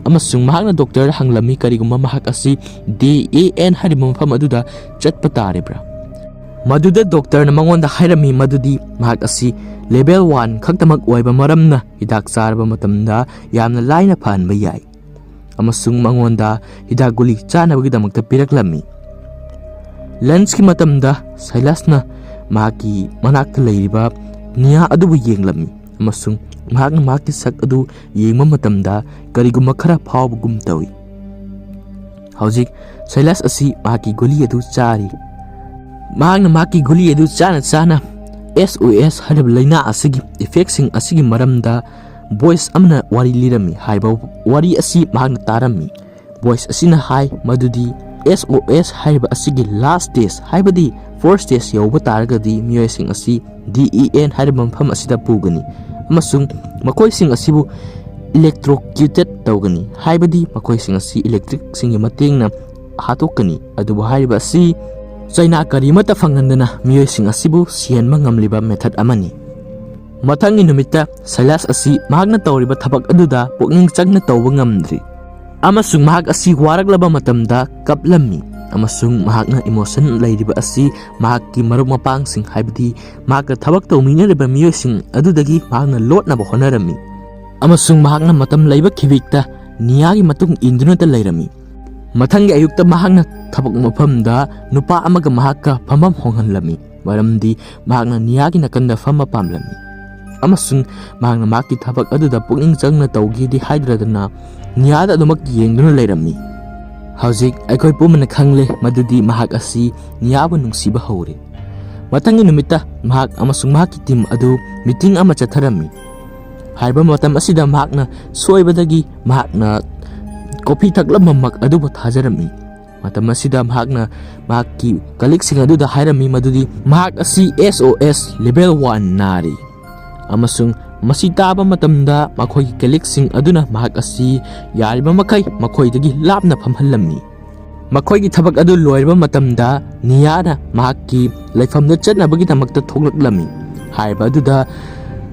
ꯑꯃꯁꯨꯡ ꯃꯍꯥꯛꯅ ꯗꯣꯛꯇꯔꯗ ꯍꯪꯂꯝꯃꯤ, ꯀꯔꯤꯒꯨꯝꯕ ꯃꯍꯥꯛ ꯑꯁꯤ D E N ꯍꯥꯏꯔꯤꯕ ꯃꯐꯝ ꯑꯗꯨꯗ ꯆꯠꯄ ꯇꯥꯔꯤꯕ꯭ꯔꯥ? ꯃꯗꯨꯗ ꯗꯣꯛꯇꯔꯅ ꯃꯉꯣꯟꯗ ꯍꯥꯏꯔꯝꯃꯤ ꯃꯗꯨꯗꯤ ꯃꯍꯥꯛ ꯑꯁꯤ level one ꯈꯛꯇꯃꯛ ꯑꯣꯏꯕ ꯃꯔꯝꯅ ꯍꯤꯗꯥꯛ ꯆꯥꯔꯕ ꯃꯇꯝꯗ ꯌꯥꯝꯅ ꯂꯥꯏꯅ ꯐꯍꯟꯕ ꯌꯥꯏ, ꯑꯃꯁꯨꯡ ꯃꯉꯣꯟꯗ ꯍꯤꯗꯥꯛ ꯒꯨꯂꯤ ꯆꯥꯅꯕꯒꯤꯗꯃꯛꯇ ꯄꯤꯔꯛꯂꯝꯃꯤ꯫ ꯂꯟꯆꯀꯤ ꯃꯇꯝꯗ ꯁꯥꯏꯂꯁꯅ ꯃꯍꯥꯛꯀꯤ ꯃꯅꯥꯛꯇ ꯂꯩꯔꯤꯕ ꯅꯤꯌꯥ ꯑꯗꯨꯕꯨ ꯌꯦꯡꯂꯝꯃꯤ, ꯑꯃꯁꯨꯡ ꯃꯍꯥꯛꯅ ꯃꯍꯥꯛꯀꯤ ꯁꯛ ꯑꯗꯨ ꯌꯦꯡꯕ ꯃꯇꯝꯗ ꯀꯔꯤꯒꯨꯝꯕ ꯈꯔ ꯐꯥꯎꯕꯒꯨꯝ ꯇꯧꯏ꯫ ꯍꯧꯖꯤꯛ ꯁꯥꯏꯂꯁ ꯑꯁꯤ ꯃꯍꯥꯛꯀꯤ ꯒꯨꯂꯤ ꯑꯗꯨ ꯆꯥꯔꯤ꯫ ꯃꯍꯥꯛꯅ ꯃꯍꯥꯛꯀꯤ ꯒꯨꯂꯤ ꯑꯗꯨ ꯆꯥꯅ ꯆꯥꯅ S O S ꯍꯥꯏꯔꯤꯕ ꯂꯥꯏꯅꯥ ꯑꯁꯤꯒꯤ effectꯁꯤꯡ ꯑꯁꯤꯒꯤ ꯃꯔꯝꯗ voice ꯑꯃꯅ ꯋꯥꯔꯤ ꯂꯤꯔꯝꯃꯤ꯫ ꯍꯥꯏꯔꯤꯕ ꯋꯥꯔꯤ ꯑꯁꯤ ꯃꯍꯥꯛꯅ ꯇꯥꯔꯝꯃꯤ꯫ Voice ꯑꯁꯤꯅ ꯍꯥꯏ ꯃꯗꯨꯗꯤ S O S ꯍꯥꯏꯔꯤꯕ ꯑꯁꯤꯒꯤ last stage, ꯍꯥꯏꯕꯗꯤ fourth stage ꯌꯧꯕ ꯇꯥꯔꯒꯗꯤ ꯃꯤꯑꯣꯏꯁꯤꯡ ꯑꯁꯤ D E N ꯍꯥꯏꯔꯤꯕ ꯃꯐꯝ ꯑꯁꯤꯗ ꯄꯨꯒꯅꯤ, ꯑꯃꯁꯨꯡ ꯃꯈꯣꯏꯁꯤꯡ ꯑꯁꯤꯕꯨ electrocuted ꯇꯧꯒꯅꯤ, ꯍꯥꯏꯕꯗꯤ ꯃꯈꯣꯏꯁꯤꯡ ꯑꯁꯤ electricꯁꯤꯡꯒꯤ ꯃꯇꯦꯡꯅ ꯍꯥꯠꯇꯣꯛꯀꯅꯤ꯫ ꯑꯗꯨꯕꯨ ꯍꯥꯏꯔꯤꯕ ꯑꯁꯤ ꯆꯩꯅꯥ ꯀꯔꯤꯃꯠꯇ ꯐꯪꯍꯟꯗꯅ ꯃꯤꯑꯣꯏꯁꯤꯡ ꯑꯁꯤꯕꯨ ꯁꯤꯍꯟꯕ ꯉꯝꯂꯤꯕ method ꯑꯃꯅꯤ꯫ ꯃꯊꯪꯒꯤ ꯅꯨꯃꯤꯠꯇ ꯁꯥꯏꯂꯁ ꯑꯁꯤ ꯃꯍꯥꯛꯅ ꯇꯧꯔꯤꯕ ꯊꯕꯛ ꯑꯗꯨꯗ ꯄꯨꯛꯅꯤꯡ ꯆꯪꯅ ꯇꯧꯕ ꯉꯝꯗ꯭ꯔꯤ, ꯑꯃꯁꯨꯡ ꯃꯍꯥꯛ ꯑꯁꯤ ꯋꯥꯔꯛꯂꯕ ꯃꯇꯝꯗ ꯀꯞꯂꯝꯃꯤ, ꯑꯃꯁꯨꯡ ꯃꯍꯥꯛꯅ emotion ꯂꯩꯔꯤꯕ ꯑꯁꯤ ꯃꯍꯥꯛꯀꯤ ꯃꯔꯨꯞ ꯃꯄꯥꯡꯁꯤꯡ, ꯍꯥꯏꯕꯗꯤ ꯃꯍꯥꯛꯀ ꯊꯕꯛ ꯇꯧꯃꯤꯟꯅꯔꯤꯕ ꯃꯤꯑꯣꯏꯁꯤꯡ ꯑꯗꯨꯗꯒꯤ ꯃꯍꯥꯛꯅ ꯂꯣꯠꯅꯕ ꯍꯣꯠꯅꯔꯝꯃꯤ, ꯑꯃꯁꯨꯡ ꯃꯍꯥꯛꯅ ꯃꯇꯝ ꯂꯩꯕ ꯈꯤꯕꯤꯛꯇ ꯅꯤꯌꯥꯒꯤ ꯃꯇꯨꯡ ꯏꯟꯗꯨꯅꯇ ꯂꯩꯔꯝꯃꯤ꯫ ꯃꯊꯪꯒꯤ ꯑꯌꯨꯛꯇ ꯃꯍꯥꯛꯅ ꯊꯕꯛ ꯃꯐꯝꯗ ꯅꯨꯄꯥ ꯑꯃꯒ ꯃꯍꯥꯛꯀ ꯐꯝꯐꯝ ꯍꯣꯡꯍꯜꯂꯝꯃꯤ, ꯃꯔꯝꯗꯤ ꯃꯍꯥꯛꯅ ꯅꯤꯌꯥꯒꯤ ꯅꯥꯀꯟꯗ ꯐꯝꯕ ꯄꯥꯝꯂꯝꯃꯤ, ꯑꯃꯁꯨꯡ ꯃꯍꯥꯛꯅ ꯃꯍꯥꯛꯀꯤ ꯊꯕꯛ ꯑꯗꯨꯗ ꯄꯨꯛꯅꯤꯡ ꯆꯪꯅ ꯇꯧꯒꯦꯗꯤ ꯍꯥꯏꯗ꯭ꯔꯗꯅ ꯅꯤꯌꯥꯗ ꯑꯗꯨꯃꯛ ꯌꯦꯡꯗꯨꯅ ꯂꯩꯔꯝꯃꯤ꯫ ꯍꯧꯖꯤꯛ ꯑꯩꯈꯣꯏ ꯄꯨꯝꯕꯅ ꯈꯪꯂꯦ ꯃꯗꯨꯗꯤ ꯃꯍꯥꯛ ꯑꯁꯤ ꯅꯤꯌꯥꯕꯨ ꯅꯨꯡꯁꯤꯕ ꯍꯧꯔꯦ꯫ ꯃꯊꯪꯒꯤ ꯅꯨꯃꯤꯠꯇ ꯃꯍꯥꯛ ꯑꯃꯁꯨꯡ ꯃꯍꯥꯛꯀꯤ ꯇꯤꯝ ꯑꯗꯨ ꯃꯤꯇꯤꯡ ꯑꯃ ꯆꯠꯊꯔꯝꯃꯤ꯫ ꯍꯥꯏꯔꯤꯕ ꯃꯇꯝ ꯑꯁꯤꯗ ꯃꯍꯥꯛꯅ ꯁꯣꯏꯕꯗꯒꯤ ꯃꯍꯥꯛꯅ ꯀꯣꯐꯤ ꯊꯛꯂꯝꯕꯃꯛ ꯑꯗꯨꯕꯨ ꯊꯥꯖꯔꯝꯃꯤ꯫ ꯃꯇꯝ ꯑꯁꯤꯗ ꯃꯍꯥꯛꯅ ꯃꯍꯥꯛꯀꯤ ꯀꯂꯤꯛꯁꯤꯡ ꯑꯗꯨꯗ ꯍꯥꯏꯔꯝꯃꯤ ꯃꯗꯨꯗꯤ ꯃꯍꯥꯛ ꯑꯁꯤ S O S level one ꯅꯥꯔꯤ, ꯑꯃꯁꯨꯡ ꯃꯁꯤ ꯇꯥꯕ ꯃꯇꯝꯗ ꯃꯈꯣꯏꯒꯤ ꯀꯂꯤꯛꯁꯤꯡ ꯑꯗꯨꯅ ꯃꯍꯥꯛ ꯑꯁꯤ ꯌꯥꯔꯤꯕ ꯃꯈꯩ ꯃꯈꯣꯏꯗꯒꯤ ꯂꯥꯞꯅ ꯐꯝꯍꯜꯂꯝꯃꯤ꯫ ꯃꯈꯣꯏꯒꯤ ꯊꯕꯛ ꯑꯗꯨ ꯂꯣꯏꯔꯕ ꯃꯇꯝꯗ ꯅꯤꯌꯥꯅ ꯃꯍꯥꯛꯀꯤ ꯂꯩꯐꯝꯗ ꯆꯠꯅꯕꯒꯤꯗꯃꯛꯇ ꯊꯣꯛꯂꯛꯂꯝꯃꯤ꯫ ꯍꯥꯏꯔꯤꯕ ꯑꯗꯨꯗ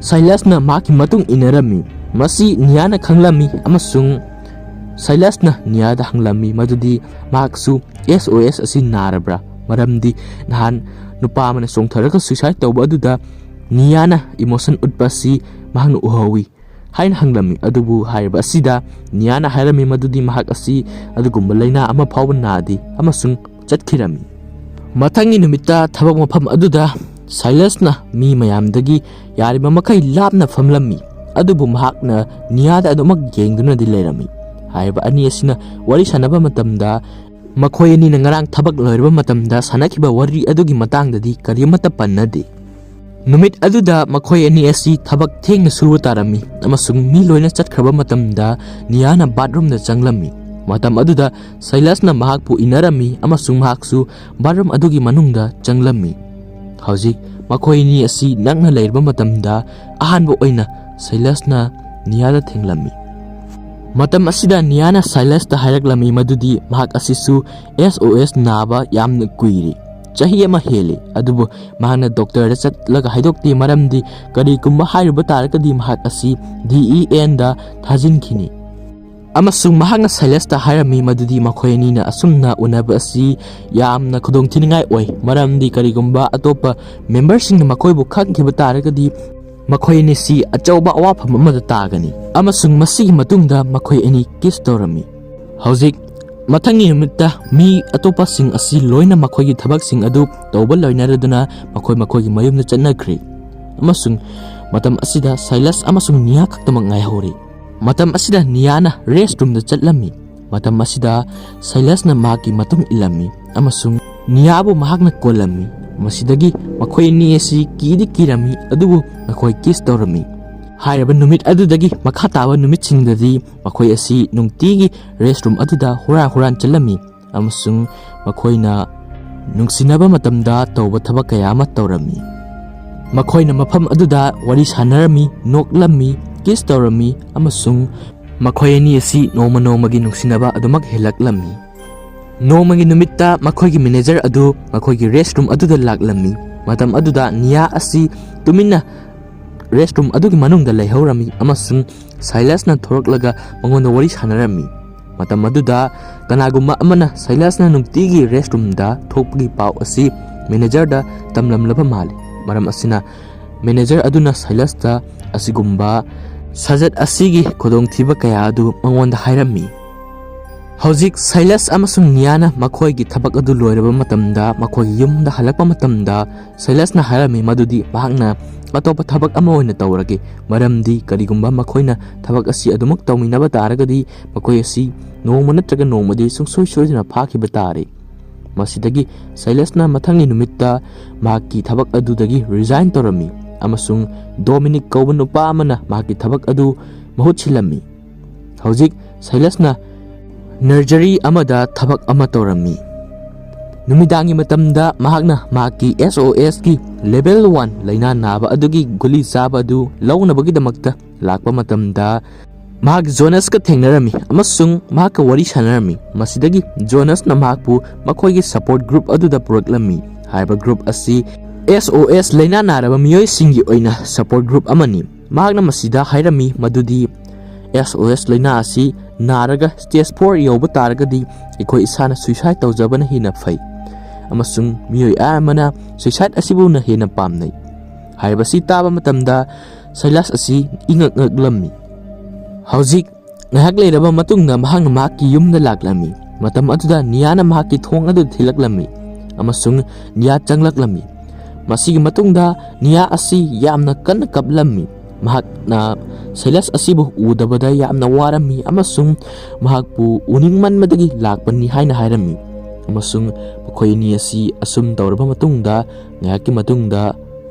ꯁꯥꯏꯂꯁꯅ ꯃꯍꯥꯛꯀꯤ ꯃꯇꯨꯡ ꯏꯟꯅꯔꯝꯃꯤ꯫ ꯃꯁꯤ ꯅꯤꯌꯥꯅ ꯈꯪꯂꯝꯃꯤ ꯑꯃꯁꯨꯡ ꯁꯥꯏꯂꯁꯅ ꯅꯤꯌꯥꯗ ꯍꯪꯂꯝꯃꯤ ꯃꯗꯨꯗꯤ ꯃꯍꯥꯛꯁꯨ S O S ꯑꯁꯤ ꯅꯥꯔꯕ꯭ꯔꯥ, ꯃꯔꯝꯗꯤ ꯅꯍꯥꯟ ꯅꯨꯄꯥ ꯑꯃꯅ ꯆꯣꯡꯊꯔꯒ suicide ꯇꯧꯕ ꯑꯗꯨꯗ ꯅꯤꯌꯥꯅ emotion ꯎꯠꯄ ꯑꯁꯤ ꯃꯍꯥꯛꯅ ꯎꯍꯧꯏ ꯍꯥꯏꯅ ꯍꯪꯂꯝꯃꯤ꯫ ꯑꯗꯨꯕꯨ ꯍꯥꯏꯔꯤꯕ ꯑꯁꯤꯗ ꯅꯤꯌꯥꯅ ꯍꯥꯏꯔꯝꯃꯤ ꯃꯗꯨꯗꯤ ꯃꯍꯥꯛ ꯑꯁꯤ ꯑꯗꯨꯒꯨꯝꯕ ꯂꯥꯏꯅꯥ ꯑꯃ ꯐꯥꯎꯕ ꯅꯥꯗꯦ ꯑꯃꯁꯨꯡ ꯆꯠꯈꯤꯔꯝꯃꯤ꯫ ꯃꯊꯪꯒꯤ ꯅꯨꯃꯤꯠꯇ ꯊꯕꯛ ꯃꯐꯝ ꯑꯗꯨꯗ ꯁꯥꯏꯂꯁꯅ ꯃꯤ ꯃꯌꯥꯝꯗꯒꯤ ꯌꯥꯔꯤꯕ ꯃꯈꯩ ꯂꯥꯞꯅ ꯐꯝꯂꯝꯃꯤ, ꯑꯗꯨꯕꯨ ꯃꯍꯥꯛꯅ ꯅꯤꯌꯥꯗ ꯑꯗꯨꯃꯛ ꯌꯦꯡꯗꯨꯅꯗꯤ ꯂꯩꯔꯝꯃꯤ꯫ ꯍꯥꯏꯔꯤꯕ ꯑꯅꯤ ꯑꯁꯤꯅ ꯋꯥꯔꯤ ꯁꯥꯟꯅꯕ ꯃꯇꯝꯗ ꯃꯈꯣꯏ ꯑꯅꯤꯅ ꯉꯔꯥꯡ ꯊꯕꯛ ꯂꯣꯏꯔꯕ ꯃꯇꯝꯗ ꯁꯥꯟꯅꯈꯤꯕ ꯋꯥꯔꯤ ꯑꯗꯨꯒꯤ ꯃꯇꯥꯡꯗꯗꯤ ꯀꯔꯤꯃꯠꯇ ꯄꯟꯅꯗꯦ꯫ ꯅꯨꯃꯤꯠ ꯑꯗꯨꯗ ꯃꯈꯣꯏ ꯑꯅꯤ ꯑꯁꯤ ꯊꯕꯛ ꯊꯦꯡꯅ ꯁꯨꯕ ꯇꯥꯔꯝꯃꯤ ꯑꯃꯁꯨꯡ ꯃꯤ ꯂꯣꯏꯅ ꯆꯠꯈ꯭ꯔꯕ ꯃꯇꯝꯗ ꯅꯤꯌꯥꯅ ꯕꯥꯠꯔꯨꯝꯗ ꯆꯪꯂꯝꯃꯤ꯫ ꯃꯇꯝ ꯑꯗꯨꯗ ꯁꯥꯏꯂꯁꯅ ꯃꯍꯥꯛꯄꯨ ꯏꯟꯅꯔꯝꯃꯤ ꯑꯃꯁꯨꯡ ꯃꯍꯥꯛꯁꯨ ꯕꯥꯠꯔꯨꯝ ꯑꯗꯨꯒꯤ ꯃꯅꯨꯡꯗ ꯆꯪꯂꯝꯃꯤ꯫ ꯍꯧꯖꯤꯛ ꯃꯈꯣꯏ ꯑꯅꯤ ꯑꯁꯤ ꯅꯛꯅ ꯂꯩꯔꯕ ꯃꯇꯝꯗ ꯑꯍꯥꯟꯕ ꯑꯣꯏꯅ ꯁꯥꯏꯂꯁꯅ ꯅꯤꯌꯥꯗ ꯊꯦꯡꯂꯝꯃꯤ꯫ ꯃꯇꯝ ꯑꯁꯤꯗ ꯅꯤꯌꯥꯅ ꯁꯥꯏꯂꯁꯇ ꯍꯥꯏꯔꯛꯂꯝꯃꯤ ꯃꯗꯨꯗꯤ ꯃꯍꯥꯛ ꯑꯁꯤꯁꯨ S O S ꯅꯥꯕ ꯌꯥꯝꯅ ꯀꯨꯏꯔꯦ, ꯆꯍꯤ ꯑꯃ ꯍꯦꯜꯂꯦ, ꯑꯗꯨꯕꯨ ꯃꯍꯥꯛꯅ ꯗꯣꯛꯇꯔꯗ ꯆꯠꯂꯒ ꯍꯥꯏꯗꯣꯛꯇꯦ, ꯃꯔꯝꯗꯤ ꯀꯔꯤꯒꯨꯝꯕ ꯍꯥꯏꯔꯨꯕ ꯇꯥꯔꯒꯗꯤ ꯃꯍꯥꯛ ꯑꯁꯤ D E N ꯗ ꯊꯥꯖꯤꯟꯈꯤꯅꯤ꯫ ꯑꯃꯁꯨꯡ ꯃꯍꯥꯛꯅ ꯁꯥꯏꯂꯁꯇ ꯍꯥꯏꯔꯝꯃꯤ ꯃꯗꯨꯗꯤ ꯃꯈꯣꯏ ꯑꯅꯤꯅ ꯑꯁꯨꯝꯅ ꯎꯅꯕ ꯑꯁꯤ ꯌꯥꯝꯅ ꯈꯨꯗꯣꯡꯊꯤꯅꯤꯡꯉꯥꯏ ꯑꯣꯏ, ꯃꯔꯝꯗꯤ ꯀꯔꯤꯒꯨꯝꯕ ꯑꯇꯣꯞꯄ ꯃꯦꯝꯕꯔꯁꯤꯡꯅ ꯃꯈꯣꯏꯕꯨ ꯈꯪꯈꯤꯕ ꯇꯥꯔꯒꯗꯤ ꯃꯈꯣꯏ ꯑꯅꯤꯁꯤ ꯑꯆꯧꯕ ꯑꯋꯥꯐꯝ ꯑꯃꯗ ꯇꯥꯒꯅꯤ꯫ ꯑꯃꯁꯨꯡ ꯃꯁꯤꯒꯤ ꯃꯇꯨꯡꯗ ꯃꯈꯣꯏ ꯑꯅꯤ kiss ꯇꯧꯔꯝꯃꯤ꯫ ꯍꯧꯖꯤꯛ ꯃꯊꯪꯒꯤ ꯅꯨꯃꯤꯠꯇ ꯃꯤ ꯑꯇꯣꯞꯄꯁꯤꯡ ꯑꯁꯤ ꯂꯣꯏꯅ ꯃꯈꯣꯏꯒꯤ ꯊꯕꯛꯁꯤꯡ ꯑꯗꯨ ꯇꯧꯕ ꯂꯣꯏꯅꯔꯗꯨꯅ ꯃꯈꯣꯏ ꯃꯈꯣꯏꯒꯤ ꯃꯌꯨꯝꯗ ꯆꯠꯅꯈ꯭ꯔꯦ꯫ ꯑꯃꯁꯨꯡ ꯃꯇꯝ ꯑꯁꯤꯗ ꯁꯥꯏꯂꯁ ꯑꯃꯁꯨꯡ ꯅꯤꯌꯥ ꯈꯛꯇꯃꯛ ꯉꯥꯏꯍꯧꯔꯤ꯫ ꯃꯇꯝ ꯑꯁꯤꯗ ꯅꯤꯌꯥꯅ restroom ꯗ ꯆꯠꯂꯝꯃꯤ꯫ ꯃꯇꯝ ꯑꯁꯤꯗ ꯁꯥꯏꯂꯁꯅ ꯃꯍꯥꯛꯀꯤ ꯃꯇꯨꯡ ꯏꯜꯂꯝꯃꯤ ꯑꯃꯁꯨꯡ ꯅꯤꯌꯥꯕꯨ ꯃꯍꯥꯛꯅ ꯀꯣꯜꯂꯝꯃꯤ꯫ ꯃꯁꯤꯗꯒꯤ ꯃꯈꯣꯏ ꯑꯅꯤ ꯑꯁꯤ ꯀꯤꯗꯤ ꯀꯤꯔꯝꯃꯤ, ꯑꯗꯨꯕꯨ ꯃꯈꯣꯏ ꯀꯤꯁ ꯇꯧꯔꯝꯃꯤ꯫ ꯍꯥꯏꯔꯤꯕ ꯅꯨꯃꯤꯠ ꯑꯗꯨꯗꯒꯤ ꯃꯈꯥ ꯇꯥꯕ ꯅꯨꯃꯤꯠꯁꯤꯡꯗꯗꯤ ꯃꯈꯣꯏ ꯑꯁꯤ ꯅꯨꯡꯇꯤꯒꯤ ꯔꯦꯁ ꯔꯨꯝ ꯑꯗꯨꯗ ꯍꯨꯔꯥꯟ ꯍꯨꯔꯥꯟ ꯆꯠꯂꯝꯃꯤ, ꯑꯃꯁꯨꯡ ꯃꯈꯣꯏꯅ ꯅꯨꯡꯁꯤꯅꯕ ꯃꯇꯝꯗ ꯇꯧꯕ ꯊꯕꯛ ꯀꯌꯥ ꯑꯃ ꯇꯧꯔꯝꯃꯤ꯫ ꯃꯈꯣꯏꯅ ꯃꯐꯝ ꯑꯗꯨꯗ ꯋꯥꯔꯤ ꯁꯥꯟꯅꯔꯝꯃꯤ, ꯅꯣꯛꯂꯝꯃꯤ, ꯀꯤꯁ ꯇꯧꯔꯝꯃꯤ, ꯑꯃꯁꯨꯡ ꯃꯈꯣꯏ ꯑꯅꯤ ꯑꯁꯤ ꯅꯣꯡꯃ ꯅꯣꯡꯃꯒꯤ ꯅꯨꯡꯁꯤꯅꯕ ꯑꯗꯨꯃꯛ ꯍꯦꯜꯂꯛꯂꯝꯃꯤ꯫ ꯅꯣꯡꯃꯒꯤ ꯅꯨꯃꯤꯠꯇ ꯃꯈꯣꯏꯒꯤ ꯃꯦꯅꯦꯖꯔ ꯑꯗꯨ ꯃꯈꯣꯏꯒꯤ ꯔꯦꯁ ꯔꯨꯝ ꯑꯗꯨꯗ ꯂꯥꯛꯂꯝꯃꯤ꯫ ꯃꯇꯝ ꯑꯗꯨꯗ ꯅꯤꯌꯥ ꯑꯁꯤ ꯇꯨꯃꯤꯟꯅ ꯔꯦꯁ ꯔꯨꯝ ꯑꯗꯨꯒꯤ ꯃꯅꯨꯡꯗ ꯂꯩꯍꯧꯔꯝꯃꯤ, ꯑꯃꯁꯨꯡ ꯁꯥꯏꯂꯁꯅ ꯊꯣꯔꯛꯂꯒ ꯃꯉꯣꯟꯗ ꯋꯥꯔꯤ ꯁꯥꯟꯅꯔꯝꯃꯤ꯫ ꯃꯇꯝ ꯑꯗꯨꯗ ꯀꯅꯥꯒꯨꯝꯕ ꯑꯃꯅ ꯁꯥꯏꯂꯁꯅ ꯅꯨꯡꯇꯤꯒꯤ ꯔꯦꯁ ꯔꯨꯝꯗ ꯊꯣꯛꯄꯒꯤ ꯄꯥꯎ ꯑꯁꯤ ꯃꯦꯅꯦꯖꯔꯗ ꯇꯝꯂꯝꯂꯕ ꯃꯥꯜꯂꯤ꯫ ꯃꯔꯝ ꯑꯁꯤꯅ ꯃꯦꯅꯦꯖꯔ ꯑꯗꯨꯅ ꯁꯥꯏꯂꯁꯇ ꯑꯁꯤꯒꯨꯝꯕ ꯁꯖꯠ ꯑꯁꯤꯒꯤ ꯈꯨꯗꯣꯡꯊꯤꯕ ꯀꯌꯥ ꯑꯗꯨ ꯃꯉꯣꯟꯗ ꯍꯥꯏꯔꯝꯃꯤ꯫ ꯍꯧꯖꯤꯛ ꯁꯥꯏꯂꯁ ꯑꯃꯁꯨꯡ ꯅꯤꯌꯥꯅ ꯃꯈꯣꯏꯒꯤ ꯊꯕꯛ ꯑꯗꯨ ꯂꯣꯏꯔꯕ ꯃꯇꯝꯗ, ꯃꯈꯣꯏꯒꯤ ꯌꯨꯝꯗ ꯍꯜꯂꯛꯄ ꯃꯇꯝꯗ, ꯁꯥꯏꯂꯁꯅ ꯍꯥꯏꯔꯝꯃꯤ ꯃꯗꯨꯗꯤ ꯃꯍꯥꯛꯅ ꯑꯇꯣꯞꯄ ꯊꯕꯛ ꯑꯃ ꯑꯣꯏꯅ ꯇꯧꯔꯒꯦ, ꯃꯔꯝꯗꯤ ꯀꯔꯤꯒꯨꯝꯕ ꯃꯈꯣꯏꯅ ꯊꯕꯛ ꯑꯁꯤ ꯑꯗꯨꯃꯛ ꯇꯧꯃꯤꯟꯅꯕ ꯇꯥꯔꯒꯗꯤ ꯃꯈꯣꯏ ꯑꯁꯤ ꯅꯣꯡꯃ ꯅꯠꯇ꯭ꯔꯒ ꯅꯣꯡꯃꯗꯤ ꯁꯨꯡꯁꯣꯏ ꯁꯣꯏꯗꯅ ꯐꯥꯈꯤꯕ ꯇꯥꯔꯦ꯫ ꯃꯁꯤꯗꯒꯤ ꯁꯥꯏꯂꯁꯅ ꯃꯊꯪꯒꯤ ꯅꯨꯃꯤꯠꯇ ꯃꯍꯥꯛꯀꯤ ꯊꯕꯛ ꯑꯗꯨꯗꯒꯤ ꯔꯤꯖꯥꯏꯟ ꯇꯧꯔꯝꯃꯤ, ꯑꯃꯁꯨꯡ ꯗꯣꯃꯤꯅꯤꯛ ꯀꯧꯕ ꯅꯨꯄꯥ ꯑꯃꯅ ꯃꯍꯥꯛꯀꯤ ꯊꯕꯛ ꯑꯗꯨ ꯃꯍꯨꯠ ꯁꯤꯜꯂꯝꯃꯤ꯫ ꯍꯧꯖꯤꯛ ꯁꯥꯏꯂꯁꯅ ꯅꯔꯖꯔꯤ ꯑꯃꯗ ꯊꯕꯛ ꯑꯃ ꯇꯧꯔꯝꯃꯤ꯫ ꯅꯨꯃꯤꯗꯥꯡꯒꯤ ꯃꯇꯝꯗ ꯃꯍꯥꯛꯅ ꯃꯍꯥꯛꯀꯤ S O S ꯀꯤ ꯂꯦꯚꯦꯜ ꯋꯥꯟ ꯂꯥꯏꯅꯥ ꯅꯥꯕ ꯑꯗꯨꯒꯤ ꯒꯨꯂꯤ ꯆꯥꯕ ꯑꯗꯨ ꯂꯧꯅꯕꯒꯤꯗꯃꯛꯇ ꯂꯥꯛꯄ ꯃꯇꯝꯗ, ꯃꯍꯥꯛ ꯖꯣꯅꯁꯀ ꯊꯦꯡꯅꯔꯝꯃꯤ ꯑꯃꯁꯨꯡ ꯃꯍꯥꯛꯀ ꯋꯥꯔꯤ ꯁꯥꯟꯅꯔꯝꯃꯤ꯫ ꯃꯁꯤꯗꯒꯤ ꯖꯣꯅꯁꯅ ꯃꯍꯥꯛꯄꯨ ꯃꯈꯣꯏꯒꯤ ꯁꯄꯣꯔꯠ ꯒ꯭ꯔꯨꯞ ꯑꯗꯨꯗ ꯄꯨꯔꯛꯂꯝꯃꯤ꯫ ꯍꯥꯏꯔꯤꯕ ꯒ꯭ꯔꯨꯞ ꯑꯁꯤ S O S ꯂꯥꯏꯅꯥ ꯅꯥꯔꯕ ꯃꯤꯑꯣꯏꯁꯤꯡꯒꯤ ꯑꯣꯏꯅ ꯁꯄꯣꯔꯠ ꯒ꯭ꯔꯨꯞ ꯑꯃꯅꯤ꯫ ꯃꯍꯥꯛꯅ ꯃꯁꯤꯗ ꯍꯥꯏꯔꯝꯃꯤ ꯃꯗꯨꯗꯤ S O S ꯂꯥꯏꯅꯥ ꯑꯁꯤ ꯅꯥꯔꯒ ꯁ꯭ꯇꯦꯖ ꯐꯣꯔ ꯌꯧꯕ ꯇꯥꯔꯒꯗꯤ ꯑꯩꯈꯣꯏ ꯏꯁꯥꯅ ꯁꯨꯏꯁꯥꯏꯗ ꯇꯧꯖꯕꯅ ꯍꯦꯟꯅ ꯐꯩ, ꯑꯃꯁꯨꯡ ꯃꯤꯑꯣꯏ ꯑꯌꯥꯝꯕꯅ ꯁꯨꯏꯁꯥꯏꯗ ꯑꯁꯤꯕꯨꯅ ꯍꯦꯟꯅ ꯄꯥꯝꯅꯩ꯫ ꯍꯥꯏꯔꯤꯕꯁꯤ ꯇꯥꯕ ꯃꯇꯝꯗ ꯁꯥꯏꯂꯁ ꯑꯁꯤ ꯏꯉꯛ ꯉꯛꯂꯝꯃꯤ꯫ ꯍꯧꯖꯤꯛ ꯉꯥꯏꯍꯥꯛ ꯂꯩꯔꯕ ꯃꯇꯨꯡꯗ ꯃꯍꯥꯛꯅ ꯃꯍꯥꯛꯀꯤ ꯌꯨꯝꯗ ꯂꯥꯛꯂꯝꯃꯤ꯫ ꯃꯇꯝ ꯑꯗꯨꯗ ꯅꯤꯌꯥꯅ ꯃꯍꯥꯛꯀꯤ ꯊꯣꯡ ꯑꯗꯨ ꯊꯤꯜꯂꯛꯂꯝꯃꯤ, ꯑꯃꯁꯨꯡ ꯅꯤꯌꯥ ꯆꯪꯂꯛꯂꯝꯃꯤ꯫ ꯃꯁꯤꯒꯤ ꯃꯇꯨꯡꯗ ꯅꯤꯌꯥ ꯑꯁꯤ ꯌꯥꯝꯅ ꯀꯟꯅ ꯀꯞꯂꯝꯃꯤ꯫ ꯃꯍꯥꯛꯅ ꯁꯥꯏꯂꯁ ꯑꯁꯤꯕꯨ ꯎꯗꯕꯗ ꯌꯥꯝꯅ ꯋꯥꯔꯝꯃꯤ ꯑꯃꯁꯨꯡ ꯃꯍꯥꯛꯄꯨ ꯎꯅꯤꯡꯃꯟꯕꯗꯒꯤ ꯂꯥꯛꯄꯅꯤ ꯍꯥꯏꯅ ꯍꯥꯏꯔꯝꯃꯤ, ꯑꯃꯁꯨꯡ ꯃꯈꯣꯏ ꯑꯅꯤ ꯑꯁꯤ ꯑꯁꯨꯝ ꯇꯧꯔꯕ ꯃꯇꯨꯡꯗ, ꯉꯥꯏꯍꯥꯛꯀꯤ ꯃꯇꯨꯡꯗ